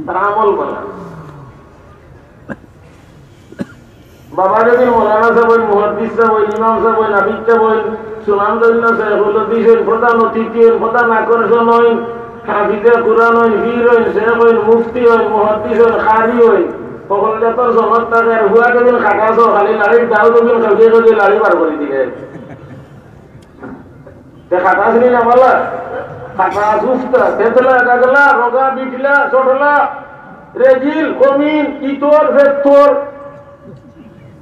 তার আমল বালা না। বাবা যদি মৌলানা সাব অইন, মুহাদ্দিস সাব অইন, ইমাম সাব অইন, আবিদ সাব অইন, সুনামধন্য শায়খুল হাদিস অইন, প্রধান অতিথি অইন, প্রধান আকর্ষণ অইন, হাফিজে কুরআন অইন, পীর অইন, শেখ অইন, মুফতি অইন, মুহাদ্দিস অইন, কারি অইন, হকল জাতর সনদ থাকে, আর ফুয়া যেদিন খাটাস, খালি লাড়ির দাও দুদিন কাউকে কাউকে লাড়ি বার করি দিলে। তে খাটাস নি না বালা? খাটাস, উস্তা, বেতলা, গাগলা, রগা, বিটলা, চটলা, রেজিল, কমিন, ইতর, ফেত্তর।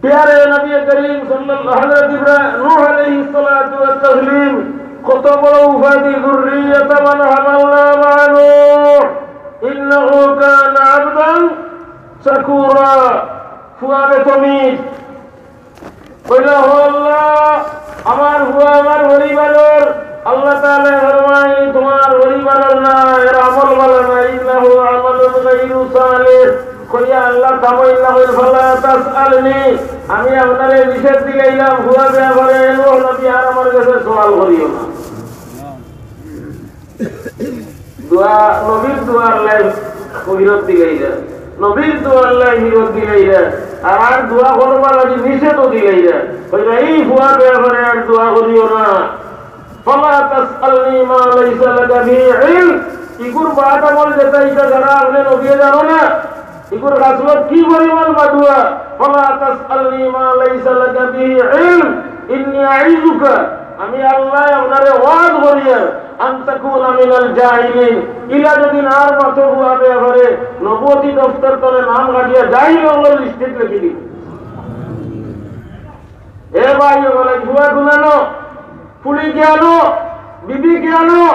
প্যারে নবী করিম সাল্লাল্লাহু, হযরত ইব্রাহিম, নূহ আলাইহিস সালাতু ওয়াত তাসলিম, কত বড় উপাধি, ذرية من حملنا مع نوح إنه كان عبدا شكورا। ফুয়ারে তমিজ কইলা, "ও আল্লাহ, আমার ফুয়া আমার পরিবারর।" আল্লাহ তাআলায় ফরমাইন, "তোমার পরিবারর না, এর আমল বালা না, إنه عمل غير صالح।" কইয়া আল্লাহ থামাইলা, কইল, "فلا تسألني।" আমি আপনারে নিষেধ দিলাইলাম, ফুয়া ব্যাপারে নূহ নবী আর আমার গেছে সওয়াল করিও না। দোয়া, নবীর দোয়া আল্লায় ফিরত দিলাইরা, নবীর দোয়া আল্লায় ফিরত দিলাইরা, আর আর দোয়া করবার লাগি নিষেধও দিলাইরা। কইরা, "এই ফুয়ার ব্যাপারে আর দোয়া করিও না।" فلا تسألني ما ليس لك به علم। ইগুর বাদ আমল যেটা, ইটা ছাড়া আপনে নবীয়ে জানো না। ইগুর খাসলত কি পরিমাণ বাদুয়া? فلا تسألني ما ليس لك به علم إني أعظك। আমি আল্লায় আপনারে ওয়াজ করিয়ার, أن تكون من الجاهلين। ইলা যদি আর মাতো ফুয়া ব্যাপারে নবুয়তি দফতর তলে নাম কাটিয়া জাহিল অকলর লিস্টত লেখি দিবো। এ ভাই, অকল ফুয়া গুনানো, ফুড়ি গিয়ানো, বিবি গিয়ানো,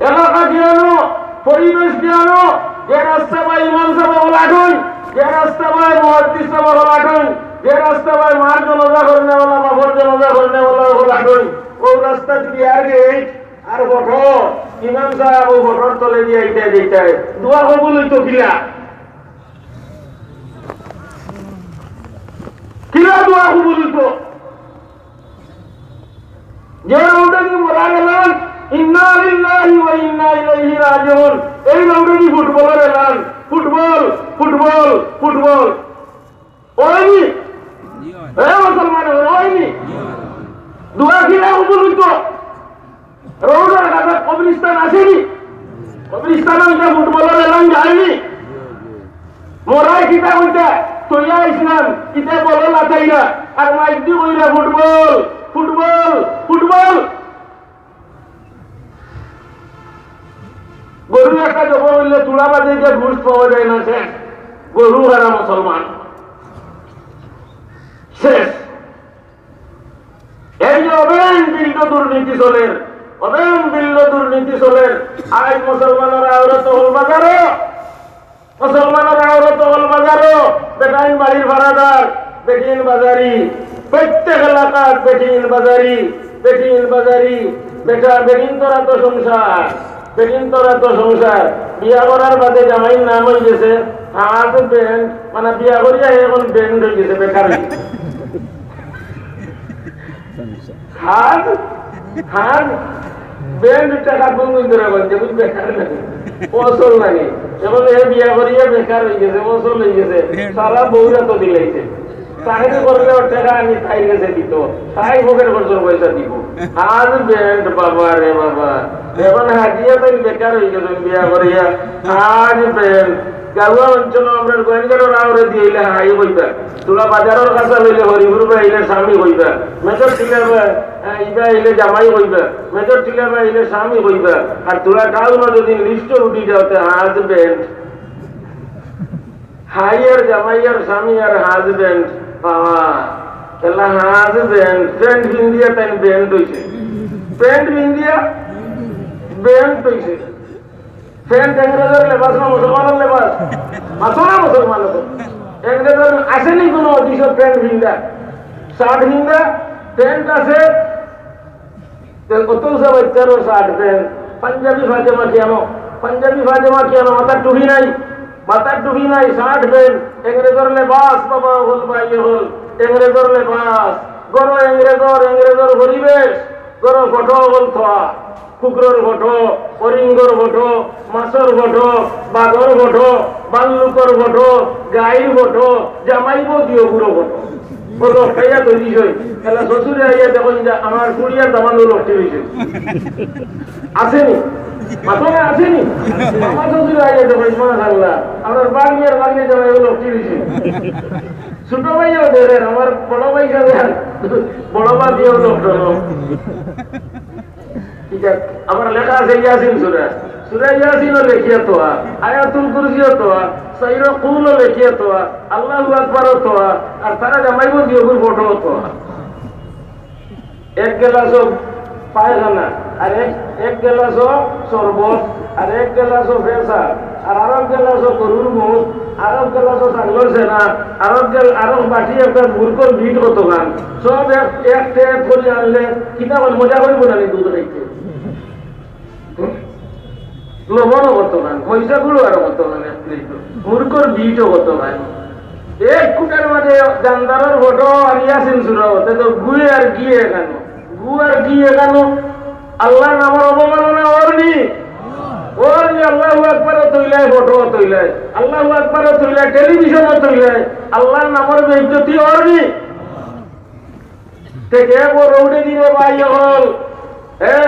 এলাকা গিয়ানো, পরিবেশ গিয়ানো, যে রাস্তা বায় ইমাম সাব অকল আটইন, যে রাস্তা বায় মুহাদ্দিস সাব অকল আটইন, যে রাস্তা বায় মার জানাজা করনেওয়ালা, বাপর জানাজা করনেওয়ালা অকল আটইন, অউ রাস্তা যদি আর গেইট আর ফটো, ইমাম সাব অউ ফটোর তলে দিয়া ইটায় দিতায়, দোয়া কবুল অইতো কিলা? কিলা দোয়া কবুল অইতো? যে রোডে দি মরার এলান, "ইন্না লিল্লাহি ওয়া ইন্না ইলাইহি রাজিউন", এই রোডে দি ফুটবলর এলান, ফুটবল, ফুটবল, ফুটবল। অয়নি? এ মুসলমান, অয়নি? দোয়া কিলা কবুল অইতো? রোডর কাছে কবরস্থান আছে নি? কবরস্থানো ইটা ফুটবলর এলান যায়নি? মরায় কিতা কইতা? তইয়া ইসলাম, কিতা বলো লাতাইরা, আর মাইক দি কইরা ফুটবল, ফুটবল, ফুটবল। গরু একটা জবো অইলে তুলা বাদে গিয়া গোস্ত পাওয়া যায় না, শেষ। গরু হারা মুসলমান, শেষ। এই যে অবেন বিল্ড দুর্নীতি চলের, অবেন বিল্ড দুর্নীতি চলের। আজ মুসলমানর আওরত হল বাজারো, মুসলমানর আওরত হল বাজারো, বেটাইন বাড়ির ভাড়াদার, বেটিন বাজারি, প্রত্যেক এলাকার বেটিন বাজারি, বেটিন বাজারি, বেটা বেটিন তোরা তো সংসার, বেটিন তোরা তো সংসার। বিয়া করার বাদে জামাইর নাম হয়ে গেছে হাজ ব্যান্ড, মানে বিয়া করিয়া এখন ব্যান্ড হয়ে গেছে, বেকার হয়ে গেছে। হাজ, হাজ, ব্যান্ড টাকা কোন কোন ধরে বলছে, বুঝ বেকার লাগে, অসল লাগে। এখন এ বিয়া করিয়া বেকার হয়ে গেছে, অসল হয়ে গেছে, সারা বউরা তো দিলাইছে। চাকরি করলে ওর টাকা আমি তাই গেছে দিত, তাই পকেট খরচের পয়সা দিব। হাজ ব্যান্ড, বাবা রে বাবা, এখন হাজিয়া তাই বেকার হয়ে গেছে বিয়া করিয়া। হাজ ব্যান্ড, গাউয়া অঞ্চল আমরা গোয়েন্দার রাওরে দিয়ে হাই কইবা। তোরা বাজারর কাছা লইলে হরিপুর বা আইলে স্বামী কইবা, মেজর টিলা বা, আহ, ইবা আইলে জামাই কইবা, মেজর টিলা বা আইলে স্বামী কইবা। আর তোরা টাউন যদি লিস্টে উঠি যাও, তে হাজ ব্যান্ড, হাই আর জামাই আর স্বামী আর হাজ ব্যান্ড, বাবা, এলা হাজ ব্যান্ড, প্যান্ট পিন্দিয়া তাই ব্যান্ড হইছে, প্যান্ট পিন্দিয়া ব্যান্ড হইছে। প্যান্ট ইংরেজর লেবাস না মুসলমানর লেবাস? মাতো না মুসলমানর। ইংরেজর আছেনি কোনো অফিসর প্যান্ট ভিন্দা, শার্ট ভিন্দা, প্যান্ট আছে? তে অত উঁচা বাচ্চারও শার্ট প্যান্ট, পাঞ্জাবি পাজামা কেন? পাঞ্জাবি পাজামা কেন? মাথার টুপি নাই, মাথার টুপি নাই, শার্ট প্যান্ট। ইংরেজর লেবাস বাবা হল, ভাই হল, ইংরেজর লেবাস। গরো ইংরেজর, ইংরেজর পরিবেশ, গরো ফটো হল থা। কুকুরর ফটো, হরিণর ফটো, মাছর ফটো, বাঘর ফটো, ভাল্লুকর ফটো, গাইর ফটো, জামাই বউ দিও বুড়ো ফটো। বলো, খাইয়া তৈরি হই। এলা শ্বশুরে আইয়া দেখইন যে আমার কুড়িয়ার দামান লটকি রইছে। আছেনি? মাতো না আছেনি? আমার শ্বশুরে আইয়া দেখইন, মাশাআল্লাহ। আমার বাগনিয়ার বাগনি জামাই লটকি রইছে। ছোট ভাইও ধরেন, আমার বড় ভাই সাথে বড় মা দিয়েও লটকানো। ঠিক আছে, আবার লেখা আছে ইয়াসিন সূরা। সূরা ইয়াসিনও লেখিয়া থোয়া, আয়াতুল কুরসিও থোয়া, সাইরো কুলও লেখিয়া থোয়া, আল্লাহু আকবারও থোয়া, আর তারা জামাই বউ দিও ফটো থোয়া। এক গেলাসও পায়খানা, আর এক, এক গেলাসও শরবত, আর এক গেলাসও ফেসা, আর আরক গেলাসও গরুর মুখ, আরক গেলাসও ছাগলর সেনা, আরক গেল-, আরক বাটি একটা মুরগর বিট কতখান, সব এক, এক ট্রে করি আনলে কিতা বল মজা করি বনানি দুধ খাইতে। হুম? লবণও কতখান, মরিচা গুঁড়ো আরো কতখান, এক প্লেট। মুরগর বিটও কতখান। এক কুটার মাঝে জানদারর ফটো আর ইয়াসিন সূরা, তে তো গুয়ে আর গিয়ে কেন? গু আর গিয়ে কেন? আল্লাহর নামর অবমাননা অরনি? অরনি, আল্লাহু আকবারও থইলাই, ফটোও থইলাই, আল্লাহু আকবারও থইলাই, টেলিভিশনও থইলাই, আল্লাহর নামর বেইজ্জতি অরনি? তে কে গো রোডে দিলে ভাই হল, এ,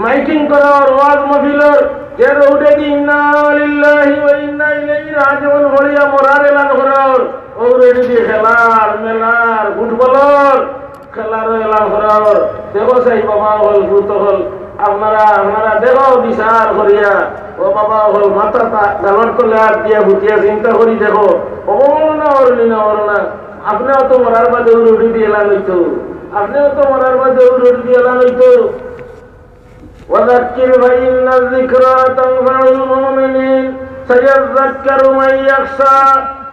মাইকিং করার, ওয়াজ মাহফিলর, যে রোডে দি ইন্না লিল্লাহি ওয়া ইন্না ইলাইহি রাজিউন বলিয়া মরার এলান করার, ও রোডে দি খেলার, মেলার, ফুটবলর খেলার এলান করার। দেখো সাই বাবা হল, ভূত হল, আপনারা, আপনারা দেখো বিচার করিয়া, ও বাবা হল, মাথা তা-, গালর তলে হাত দিয়া ভুতিয়া চিন্তা করি দেখো, অবমাননা অরনি না অর না। আপনেও তো মরার বাদে উড়ি উড়ি দি এলান হইতো, আপনেও তো মরার বাদে উড়ি উড়ি দি এলান হইতো। وذكر فإن الذكرى تنفع المؤمنين سيذكر من يخشى।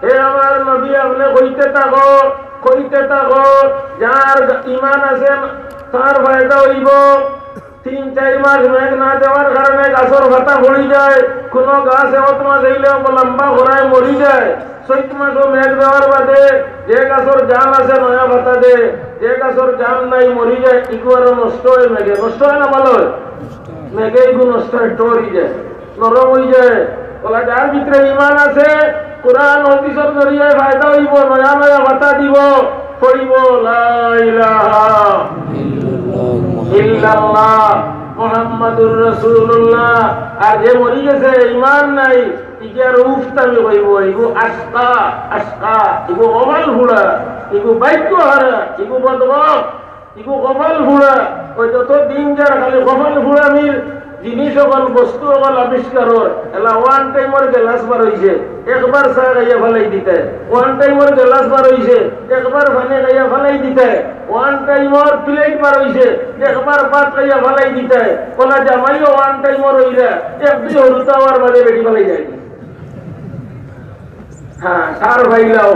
হে আমার নবী, আপনে কইতে থাকো, কইতে থাকো, যার ইমান আছে, তার ফায়দা হইব। তিন চাইর মাস মেঘ না দেওয়ার কারণে গাছর পাতা পড়ি যায়, কোনো গাছ এত মাস হইলে লম্বা খরায় মরি যায়। চৈত মাসও মেঘ দেওয়ার বাদে যে গাছর জান আছে নয়া পাতা দে, যে গাছর জান নাই মরি যায়, ইগু আরো নষ্ট হয় মেঘে। নষ্ট হয় না ভালো হয়? মেঘে ইগু নষ্ট হয়, টরি যায়, নরম হয়ে যায়। বলা যার ভিতরে ইমান আছে, কোরআন হাদিসর জরিয়ে ফায়দা হইব, নয়া নয়া পাতা দিব, পড়িব লা ইলাহা ইল্লাল্লাহ মুহাম্মাদুর রাসূলুল্লাহ। আর যে মরি গেছে, ইমান নাই, ইগু আর উফতামি কইবো, ইগু আশকা, আশকা, ইগু কপাল ফুড়া, ইগু ভাগ্যহারা, ইগু বদবখত, ইগু কপাল ফুড়া। ওই যত দিন যার খালি কপাল ফুড়ানির জিনিস অকল, বস্তু অকল আবিষ্কার অর। এলা ওয়ান টাইমর গেলাস বার অইছে, একবার চা খাইয়া ফালাই দিতায়। ওয়ান টাইমর গেলাস বার অইছে, একবার পানি খাইয়া ফালাই দিতায়। ওয়ান টাইমর প্লেট বার অইছে, একবার ভাত খাইয়া ফালাই দিতায়। অলা জামাইও ওয়ান টাইমর অইরা, এক দুই হুরুতা অওয়ার বাদে বেটি ফালাই যায়নি। হ্যাঁ, সার ফাইলাও।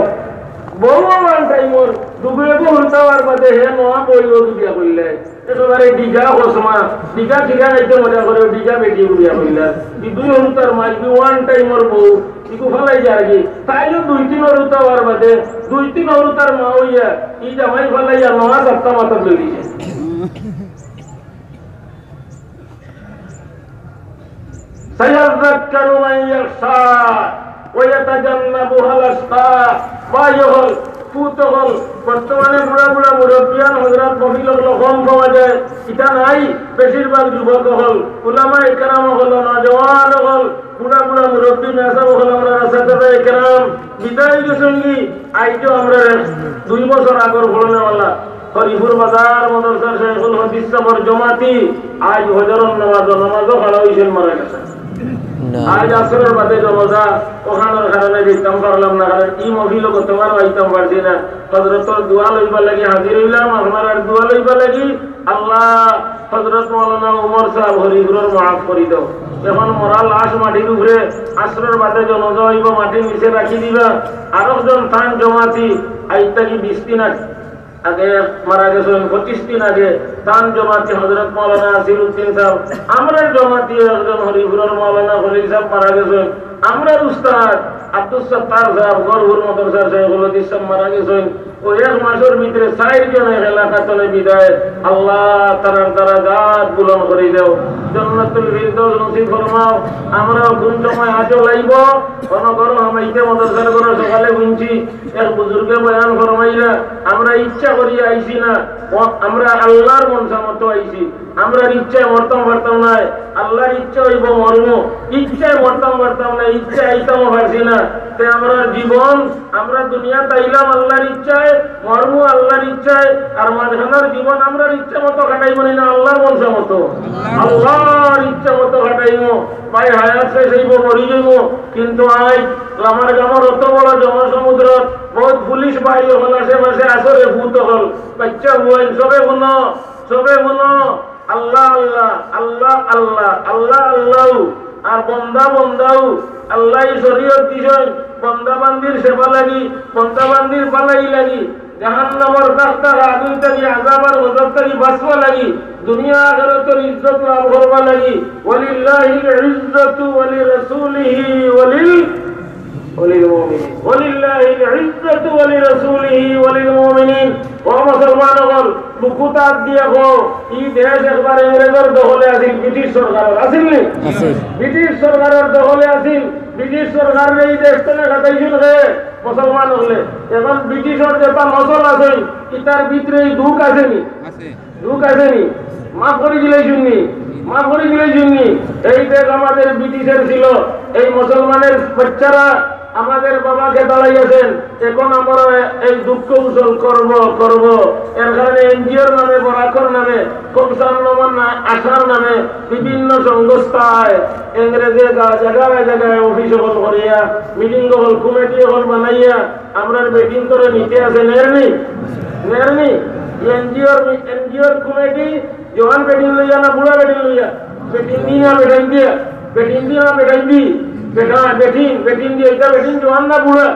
বউও ওয়ান টাইমর, দুগু এগু হুরুতা অওয়ার বাদে হে নয়া বউও বিয়া করলে। একেবারে ডিগা খসমা, ডিগা খিরা খাইতে মজা করে, ডিগা বেটি বিয়া করলে। ই দুই হুরুতার মা, ই ওয়ান টাইমর বউ, ইগু ফালাই যার কি? তাইলে দুই তিন হুরুতা অওয়ার বাদে, দুই তিন হুরুতার মা অইয়া, ই জামাই ফালাইয়া নয়া সাপ্তা মাথাত লই দিছে। سيذكر من يخشى ويتجنبها الأشقى। ভাই অকল, পুত অকল, বর্তমানে বুড়া বুড়া মুরব্বিয়ান হজরত মহফিল অকল কম পাওয়া যায়, ইতা নাই, বেশিরভাগ যুবক অকল, উলামা একরাম অকল, নওজোয়ান অকল, বুড়া বুড়া মুরব্বি মেসাব অকল, আমরার আসাতিজা একরাম বিদায় গেছইন গি। আইজও আমরার দুই বছর আগর পড়নেওয়ালা হরিপুর বাজার মাদ্রাসার শেখুল হাদিস সাবর জমাতি আইজ ফজরর নামাজো, নামাজো খাড়া অইছইন, মারা গেছইন। না। আইজ আসরর বাদে জনাজা, অখানর কারণে যাইতাম পারলাম না, কারণ ই মহফিলো গতবার আইতাম পারছি না। হজরতর দোয়া লইবার লাগি হাজির অইলাম, আপনারার দোয়া লইবার লাগি। আল্লাহ হজরত মাওলানা উমর সাব হরিপুরর মাফ করি দেও। এখন মরা লাশ মাটির উপরে, আসরর বাদে জনাজা অইবো, মাটির নিচে রাখি দিবা। আরকজন তান জমাতি আইজ থাকি বিশ দিন আগে আগে মারা গেছইন, পঁচিশ দিন আগে। তান জমাতি হজরত মাওলানা আসির উদ্দিন সাব, আমরার জমাতি একজন হরিপুরর মাওলানা খলিল সাব মারা গেছইন। আমরার উস্তাদ আব্দুস সত্তার সাব, গরহুর মাদ্রাসার শেখুল হাদিস সাব মারা গেছইন। অউ এক মাসর ভিতরে চাইরজন এক এলাকা তনে বিদায়। আল্লাহ তারার দারাজাত বুলন্দ করি দেও, জান্নাতুল ফিরদৌস নসিব ফরমাও। আমরাও কুন সময় আজও লাইব, অনো ঘরো হামাইতে মাদ্রাসার ঘরো সকালে হুনছি, এক বুজুর্গে বয়ান ফরমাইরা, আমরা ইচ্ছা করি আইছি না, ও, আমরা আল্লাহর মনসা মতো আইছি। আমরার ইচ্ছায় মরতাম পারতাম নায়, আল্লাহর ইচ্ছা অইবো মরমু। ইচ্ছায় মরতাম পারতাম নায়, ইচ্ছায় আইতামও পারছি না। তে আমরার জীবন, আমরা দুনিয়াত আইলাম আল্লাহর ইচ্ছায়, মরমু আল্লাহর ইচ্ছায়, আর মাঝখানর জীবন আমরার ইচ্ছা মতো কাটাইমু নি না আল্লাহর মনসা মতো? আল্লাহর ইচ্ছা মতো কাটাইমু। ভাই, হায়াত শেষ অইবো, মরি যাইমু, কিন্তু আইজ লামার গামর অত বড় জনসমুদ্রত বহুত পুলিশ ভাই অকল আশেপাশে আছইন রে, পুত অকল, বাইচ্চা পুয়াইন, সবে হুনো, সবে হুনো, আল্লাহ আল্লাহ, আল্লাহ আল্লাহ, আল্লাহ আল্লাহ, আর বন্দা বন্দাও, আল্লায় শরীয়ত দিছইন, বন্দা বান্দির সেবা লাগি, বন্দা বান্দির ভালাই লাগি, জাহান্নামর দাগ দাগ আগুন থাকি, আযাব আর গজব থাকি বাঁচবা লাগি, দুনিয়া আখিরাতর ইজ্জত লাভ করবা লাগি। ওয়ালিল্লাহিল ইজ্জাতু ওয়ালিরাসূলিহি ওয়ালিল, ওয়ালিল মুমিনিন। ওয়ালিল্লাহিল ইজ্জাতু ওয়ালিরাসূলিহি ওয়ালিল মুমিনিন। ও মুসলমান অকল, বুকুত আত দিয়া কও, ই দেশ একবার ইংরেজর দখলে আছিল, ব্রিটিশ সরকারর আছিল নি? আছিল। ব্রিটিশ সরকারর দখলে আছিল। ব্রিটিশ সরকাররে ই দেশ তনে খেদাইছিল কে? মুসলমান অকলে। এখন ব্রিটিশর যেতা নসল আছইন, ইতার ভিতরে ই দুখ আছে নি? আছে। দুখ আছে নি? মাফ করি দিলাইছইন নি? মাফ করি দিলাইছইন নি? এই দেশ আমাদের ব্রিটিশর ছিল, এই মুসলমানের বাচ্চারা আমাদের বাবাকে দাঁড়াইয়াছেন। এখন আমরা এই দুঃখ উছল করব, করব। এর কারণে এনজিওর নামে, বরাকর নামে, কমসান নমন না, আশার নামে বিভিন্ন সংস্থায় ইংরেজে গা-, জায়গায় জায়গায় অফিস অকল করিয়া, মিটিং অকল, কমিটি অকল বানাইয়া, আমরার বেটিন্তরে নিতে আছে, নের নি? নের নি? এনজিওর মি-, এনজিওর কমিটি জোয়ান বেটিন লইয়া না বুড়া বেটিন লইয়া? বেটিন দি না বেটাইন দিয়া? বেটিন দি না বেটাইন দি? বেটা, বেটিন, বেটিন দি, ইটা বেটিন জোয়ান না বুড়া?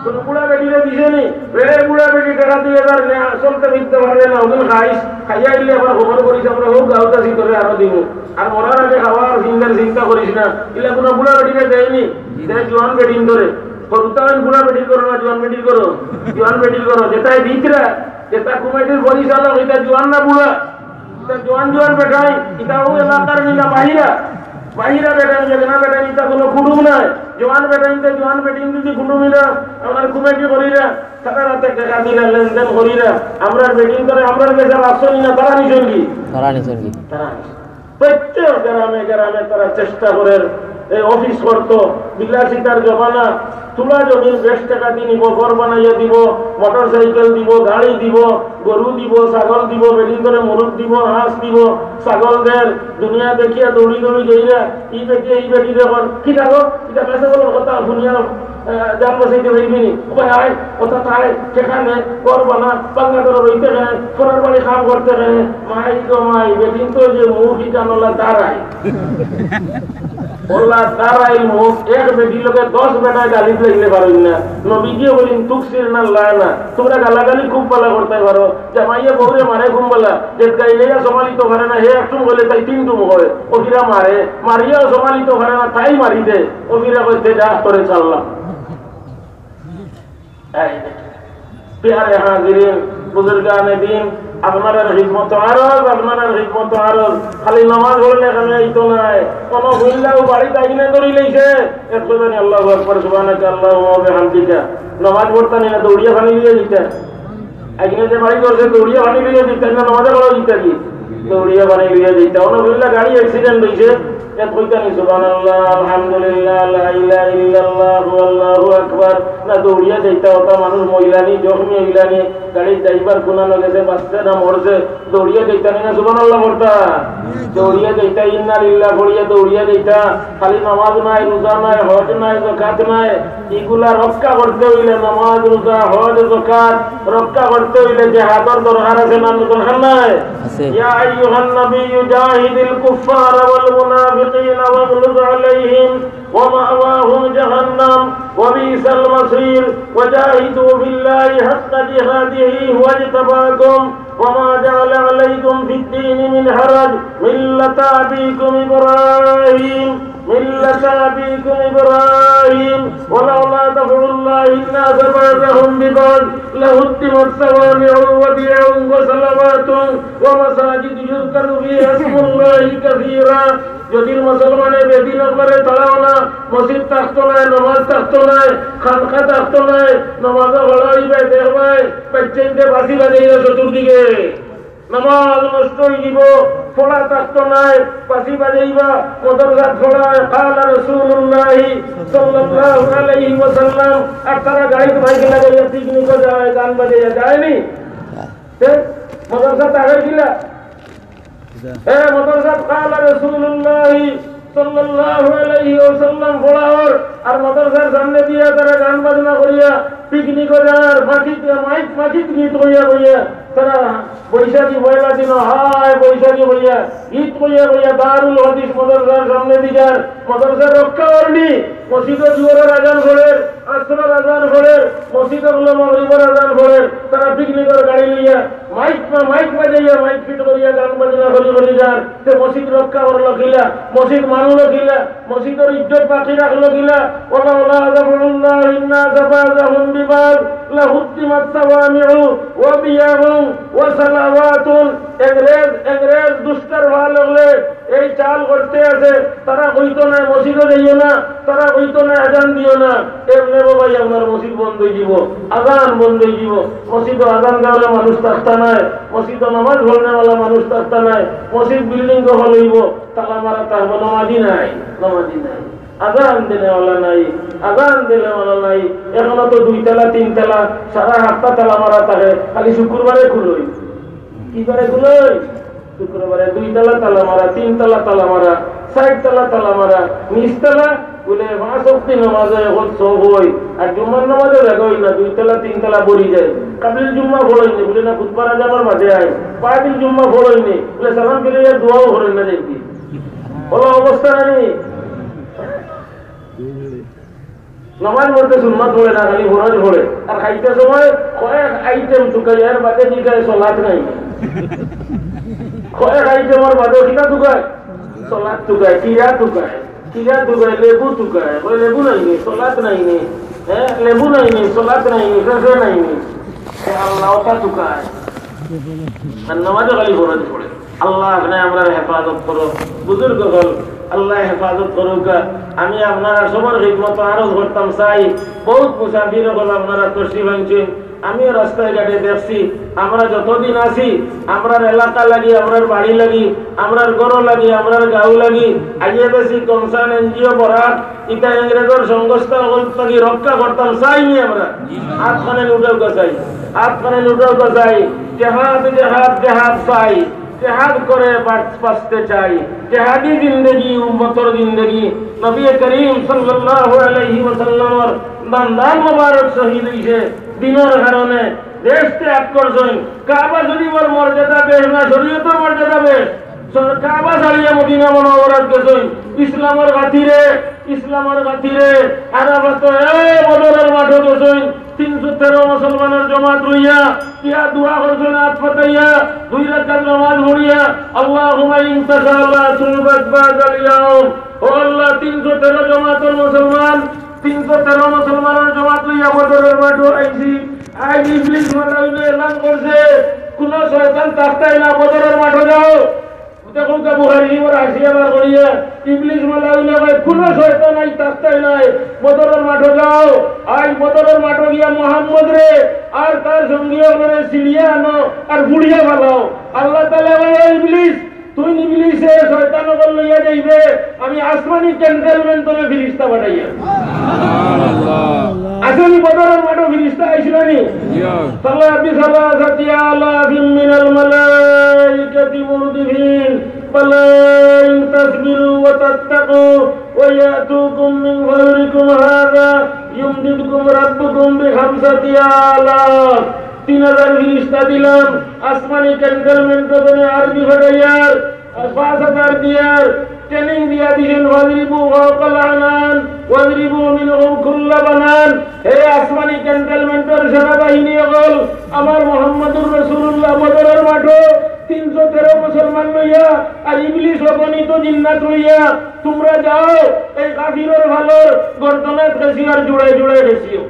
কুনু বুড়া বেটিরে দিছে নি? রে বুড়া বেটি টেকা দুই হাজার নে, আসল তো মিথ্যা পারে না, ওদিন খাইস, খাইয়া আইলে আবার খবর করিস, আমরা হউ গাউত আছি, তোরে আরো দিমু। আর মরার আগে খাওয়া আর চিন্তার চিন্তা করিস না, ইলা কুনু বুড়া বেটিরে দেয় নি? দেয় জোয়ান বেটিন্তরে। হুরুতাইন বুড়া বেটির করো না, জোয়ান বেটির করো, জোয়ান বেটির করো। যেতা ভিতরা, যেতা কমিটির পরিচালক, ইতা জোয়ান না বুড়া? ইতা জোয়ান জোয়ান বেটাইন, ইতা অউ এলাকার নি না, বাহিরা, বাহিরা বেটাইন, যেগু না বেটাইন, ইতা কুনু কুটুম নায়। জোয়ান বেটাইন, ইতা জোয়ান বেটিন যদি কুটুম ইলা, আমরার কমিটি করিরা, তারার আতে টেকা দিরা, লেনদেন করিরা, আমরার বেটিন্তরে, আমরার গেছে রাখছইন না, তারা নিছইন গি? তারা নিছইন গি? তারা নিছইন। প্রত্যেক গ্রামে গ্রামে তারা চেষ্টা করের, এই অফিস করতো, বিলাসিতার জমানা, তুলা জমিন বেশ টাকা দি নিব, ঘর বানাইয়া দিব, মোটরসাইকেল দিব, গাড়ি দিব, গরু দিব, ছাগল দিব, বেটিন্তরে মুরগ দিব, হাঁস দিব, ছাগল দের, দুনিয়া দেখিয়া দৌড়ি দৌড়ি যাইরা, ই বেটি, ই বেটি দেখর, কি থাকো, এটা মেসে বলার কথা, শুনিয়া, আহ, জান বাঁচাইতে পারবি নি? ও ভাই, আয়, কথা তাই, সেখানে, ঘর বানা, বাংলা করে রইতে কেনে, ফোনের বাড়ি কাম করতে কেনে, মাই গো মাই, বেটিন্তর যে মুখ, ইটা নলা দাঁড়ায়। ওলা দাঁড়াইল মুখ, এক বেটির লগে দশ বেটায় গালিত লাগিলে পারইন না। নবীজিয়ে বলেন, "তুকসিরনাল লানা।" তোমরা গালাগালি খুব ভালা করতে পারো। জামাইয়ে বউরে মারে খুব ভালা। যে গাইলেও সমালিত পারে না, হে এক টুম কইলে তাই তিন টুম কয়। ও ফিরা মারে, মারিয়াও সমালিত পারে না, তাই মারি দে। ও ফিরা কইতে, "যা, তোরে ছাড়লাম।" এই দেখেন। প্রিয় হাজিরিন, বুজুর্গানে দিন, আপনারার খিদমত আরজ, আপনারার খিদমত আরজ। খালি নামাজ পড়লে এখানে এই তো নাই, কোনো হুইল্লাও বাড়িত আইনে ধরি লইছে, এর কইবেন, "আল্লাহু আকবার, সুবহানাকা আল্লাহুম্মা ওয়া বিহামদিকা।" নামাজ পড়তা নি না, দৌড়িয়া পানি লইয়া দিতা। আইনে যে বাড়ি করছে, দৌড়িয়া পানি লইয়া দিতা, না নামাজে পড়া দিতা কি? দৌড়িয়া পানি লইয়া দিতা। কোনো হুইল্লা গাড়ি অ্যাক্সিডেন্ট হইছে, এত কইতা নি, "সুবহানাল্লাহ, আলহামদুলিল্লাহ, লা ইলাহা ইল্লাল্লাহু আল্লাহু আকবার।" না, দৌড়িয়া যাইতা, ওটা মানুষ মইলানি, জখমি হইলানি, গাড়ির ড্রাইভার কুনানো গেছে, বাঁচছে না মরছে, দৌড়িয়া যাইতা নি না, সুবহানাল্লাহ পড়তা? দৌড়িয়া যাইতা, ইন্না লিল্লাহ পড়িয়া দৌড়িয়া যাইতা। খালি নামাজ নাই, রোজা নাই, হজ নাই, যাকাত নাই, ইগুলা রক্ষা করতে হইলে নামাজ, রোজা, হজ, যাকাত রক্ষা করতে হইলে জেহাদর দরকার আছে না দরকার নাই? আছে। يا أيها النبي جاهد الكفار والمنافقين واغلظ عليهم ومأواهم جهنم وبئس المصير وجاهدوا في الله حق جهاده هو اجتباكم وما جعل عليكم في الدين من حرج ملة أبيكم إبراهيم ملة أبيكم إبراهيم ولولا دفع الله الناس بعضهم ببعض لهدمت صوامع وبيع وصلوات ومساجد يذكر فيها اسم الله كثيرا। যদি মুসলমানে বেদিন করে তারাও না, মসজিদ থাকতো নায়, নামাজ থাকতো নায়, খানকা থাকতো নায়, নামাজও হড়াইবে, দেখবায়, পাইচ্ছেন যে বাঁশি বাজাইয়া চতুর্দিকে। নামাজ নষ্ট হয়ে দিব, পড়া থাকতো নায়, বাঁশি বাজাইবা, মাদ্রাসাত পড়ায়। قال رسول الله صلى الله عليه وسلم, আর তারা গাড়িত বাইক লাগাইয়া পিকনিকও যায়, গান বাজাইয়া যায়নি? তে মাদ্রাসা তাকাই দিলা? হ্যাঁ, মাদ্রাসাত قال رسول الله صلى الله عليه وسلم পড়াওয়ার, আর মাদ্রাসার সামনে দিয়া তারা গান বাজনা করিয়া পিকনিকও যার, মাইক, মাইক, মাইক গীত কইয়া কইয়া তারা বৈশাখী পয়লা দিন, হায় বৈশাখী কইয়া, গীত কইয়া কইয়া দারুল হাদিস মাদ্রাসার সামনে দিকার, মাদ্রাসা রক্ষা করনি। মসজিদো জোহরর আজান পড়ের, আসরর আজান পড়ের, মসজিদো হলো মাগরিবর আজান পড়ের, তারা পিকনিকর গাড়ি লইয়া মাইক মা-, মাইক বাজাইয়া, মাইক ফিট করিয়া গান বাজনা করি করি যার। তে মসজিদ রক্ষা করলো কিলা? মসজিদ মানলো কিলা? মসজিদর ইজ্জত বাকি রাখলো কিলা? ولولا دفع الله الناس بعضهم ببعض لهدمت صوامع وبيع وصلوات। ইংরেজ, ইংরেজ দুষ্টর ভালো হলে এই চাল করতে আছে, তারা কইতো নায়, "মসজিদো যাইও না", তারা কইতো নায়, "আজান দিও না।" এমনে বাবা, আপনার মসজিদ বন্ধ হয়ে দিব, আজান বন্ধ হয়ে দিব। মসজিদো আজান দেওয়ালা মানুষ থাকতা নায়, মসজিদো নামাজ পড়নেওয়ালা মানুষ থাকতা নায়, মসজিদ বিল্ডিং দখল হইব, তালা মারা থাকবো, নামাজি নাই, নামাজি নাই। আজান দেনেওয়ালা নাই, আজান দেনেওয়ালা নাই। এখনো তো দুই তালা, তিন তালা, সারা হাপ্তা তালা মারা থাকে, খালি শুক্রবারে খুলই। কি বারে খুলই? শুক্রবারে দুই তালা তালা মারা, তিন তালা তালা মারা, চার তালা তালা মারা, নিচ তালা বলে পাঁচ ওয়াক্ত নামাজ হয়, এখন সব হয়। আর জুম্মার নামাজে জাগা হয় না, দুই তালা তিন তালা ভরি যায়। কাবলিল জুম্মা পড়ইনি বলে না, খুতবার আজানোর বাদে আয়। বাদিল জুম্মা পড়ইনি বলে সালাম ফিরে যায়, দোয়াও করেন না দেখবি। বলো অবস্থা নানি? নামাজ পড়তে সুন্নত পড়ে না, খালি ফরজ পড়ে। আর খাইতে সময় কয়েক আইটেম তুকায়, এর বাদে তুকায় সলাত নাই। কয়েক আইটেমর বাদে কিতা তুকায়? সলাত তুকায়, কিরা তুকায়, কিরা তুকায়, লেবু তুকায়। কয়, "লেবু নাই নি, সলাত নাই নি, হ্যাঁ, লেবু নাই নি, সলাত নাই নি, ফেফে নাই নি।" এ আল্লাহ, ওটা তুকায়। আর নামাজে খালি ফরজ পড়ে। আল্লাহ, আপনি আমরার হেফাজত করো। বুজুর্গ হল, আল্লায় হেফাজত করুক্কা। আমি আপনারার সবর খিদমতো আরজ করতাম চাই, বউত মুসাফির অকল আপনারা তশরিফ আনছইন, আমিও রাস্তায় ঘাটে দেখছি, আমরা যতদিন আছি, আমরার এলাকা লাগি, আমরার বাড়ি লাগি, আমরার ঘর লাগি, আমরার গাঁও লাগি, আইএফএসি, কমসান, এনজিও, বরাক, ইতা ইংরেজর সংস্থা অকল থাকি রক্ষা করতাম চাইনি আমরা। আতখান উঠাউক্কা চাই, আতখান উঠাউক্কা চাই। জেহাদ, জেহাদ, জেহাদ চাই, জেহাদ করে বাঁচ-, বাঁচতে চাই। জেহাদি জিন্দেগি উম্মতর জিন্দেগি। নবী করিম সাল্লাল্লাহু আলাইহি ওয়াসাল্লামর দান্দান মোবারক শহীদ অইছে দ্বীনর কারণে। দেশ ত্যাগ করছইন। কাবা শরীফর মর্যাদা বেশ না শরীয়তর মর্যাদা বেশ? স-, কাবা ছাড়িয়া মদিনা মুনাওয়ারাত গেছইন ইসলামর খাতিরে, ইসলামর খাতিরে। আরাফাতো, এ, বদরর মাঠো গেছইন তিনশো তেরো মুসলমানর জমাত লইয়া, গিয়া দোয়া করছইন আত পাতাইয়া, দুই রাকাত নামাজ পড়িয়া, "আল্লাহুম্মা ইন তাশা লা তুবাদ বাদাল ইয়াউম।" ও আল্লাহ, তিনশো তেরো জমাতর মুসলমান, তিনশো তেরো মুসলমানর জমাত লইয়া বদরর মাঠো আইছি। আইজ ইবলিস মালাউনে এলান করছে, কুনু শয়তান থাকতায় না, বদরর মাঠো যাও। দেখউক্কা বুখারী শরীফর হাশিয়া বার করিয়া, ইবলিস মালাউনে কয়, "কুনু শয়তান আইজ থাকতায় নায়, বদরর মাঠো যাও।" আইজ বদরর মাঠো গিয়া মুহাম্মদরে আর তার সঙ্গী অকলরে ছিড়িয়া আনো আর পুড়িয়া ফালাও। আল্লাহ তাআলায় কয়, "ও ইবলিস, তুই ইবলিসে শয়তান অকল লইয়া যাইবে, আমি আসমানি ক্যান্টনমেন্ট তনে ফিরিস্তা পাঠাইয়ার।" আছেনি বদরর মাঠো ফিরিস্তা আইছলা নি? ইয়া। ফালা বিসালাসাতি আলাফিম মিনাল মালাইকাতি মুরদিফিন, বালা ইন তাসবিরু ওয়া তাত্তাকু ওয়া ইয়াতুকুম মিন ফাওরিকুম হাযা ইউমদিদকুম রাব্বুকুম বিখামসাতি আলাফ। তিন হাজার ফিরিস্তা দিলাম, আসমানি ক্যান্টনমেন্ট তনে আরবি পাঠাইয়ার, আর পাঁচ হাজার দিয়ার, ট্রেনিং দিয়া দিছইন, "ওয়াজরিবু ফাওকাল আনান, ওয়াজরিবু মিনহুম কুল্লা বানান।" হে আসমানি ক্যান্টনমেন্টর সেনাবাহিনী অকল, আমার মুহাম্মদুর রাসূলুল্লাহ বদরর মাঠো তিনশো তেরো মুসলমান লইয়া, আর ইবলিস অগণিত জিন্নাত লইয়া, তুমরা যাও, এই কাফিরর ফালর গর্দনাত খেসিও আর জুড়ায় জুড়ায় খেসিও।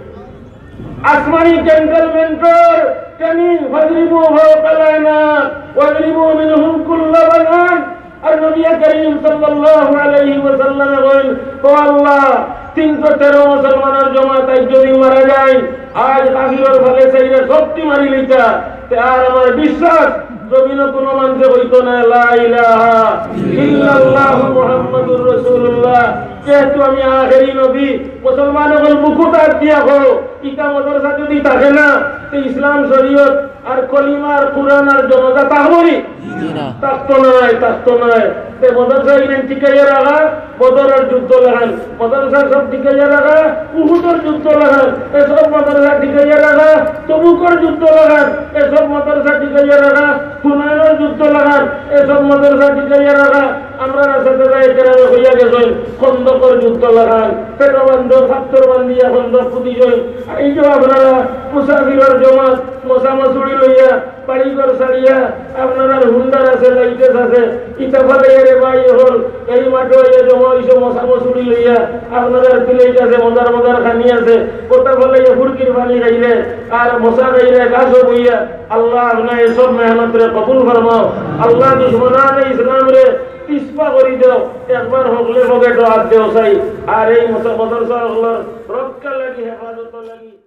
আসমানি ক্যান্টনমেন্টর ট্রেনিং, "ওয়াজরিবু ফাওকাল আনান, ওয়াজরিবু মিনহুম কুল্লা বানান।" আর নবী করিম সাল্লাল্লাহু আলাইহি ওয়াসাল্লামে কইন, "ও আল্লাহ, তিনশো তেরো মুসলমানর জমাত আইজ যদি মারা যায়, আইজ কাফিরর ফালে চাইরা সবটি মারি লইতা, তে আর আমার বিশ্বাস জমিনো কুনু মানষে কইতো না, লা ইলাহা ইল্লাল্লাহু মুহাম্মাদুর রাসূলুল্লাহ।" যেহেতু আমি আখেরি নবী, মুসলমান অকল বুকো আত দিয়া কও, ইটা মাদ্রাসা যদি থাকে না, তে ইসলাম শরীয়ত আর কলিমা আর কুরআন আর জানাজা থাকবো নি? জি না। থাকতো নায়, থাকতো নায়। তে মাদ্রাসা ইখান টিকাইয়া রাখা, বদরর যুদ্ধ লাখান। মাদ্রাসা সব টিকাইয়া রাখা, উহুদর যুদ্ধ লাখান। এ সব মাদ্রাসা টিকাইয়া রাখা, তবুকর যুদ্ধ লাখান। এ সব মাদ্রাসা টিকাইয়া রাখা, হুনাইনর যুদ্ধ লাখান। এ সব মাদ্রাসা টিকাইয়া রাখা। আমরার আসাতিজা কেরামে কইয়া গেছইন, খন্দকর যুদ্ধ লাখান, পেটো বান্ধ, পাথর বান্ধিয়া খন্দক পুতিছইন। আর এই যে আপনারা মুসাফিরর জমাত, মশা মাছুড়ি লইয়া, বাড়ি ঘর ছাড়িয়া, আপনারার হুন্ডার আছে, লাইসেন্স আছে, ইটা ফালাইয়া রে ভাই অকল, এই মাঠো আইয়া জমা অইছো মশা মাছুড়ি লইয়া, আপনারার প্লেট আছে, মজার মজার খানি আছে, ওটা ফালাইয়া ফুরকির পানি খাইরে, আর মশা খাইরে, ঘাসও বইয়া, আল্লাহ, আপনে এসব মেহনতরে কবুল ফরমাও। আল্লাহ, দুশমনানে ইসলামরে পিছপা করি দেও। একবার হকলে পকেটো আত দেও চাই। আর এই মতো মাদ্রাসা অকলর রক্ষা লাগি, হেফাজত লাগি।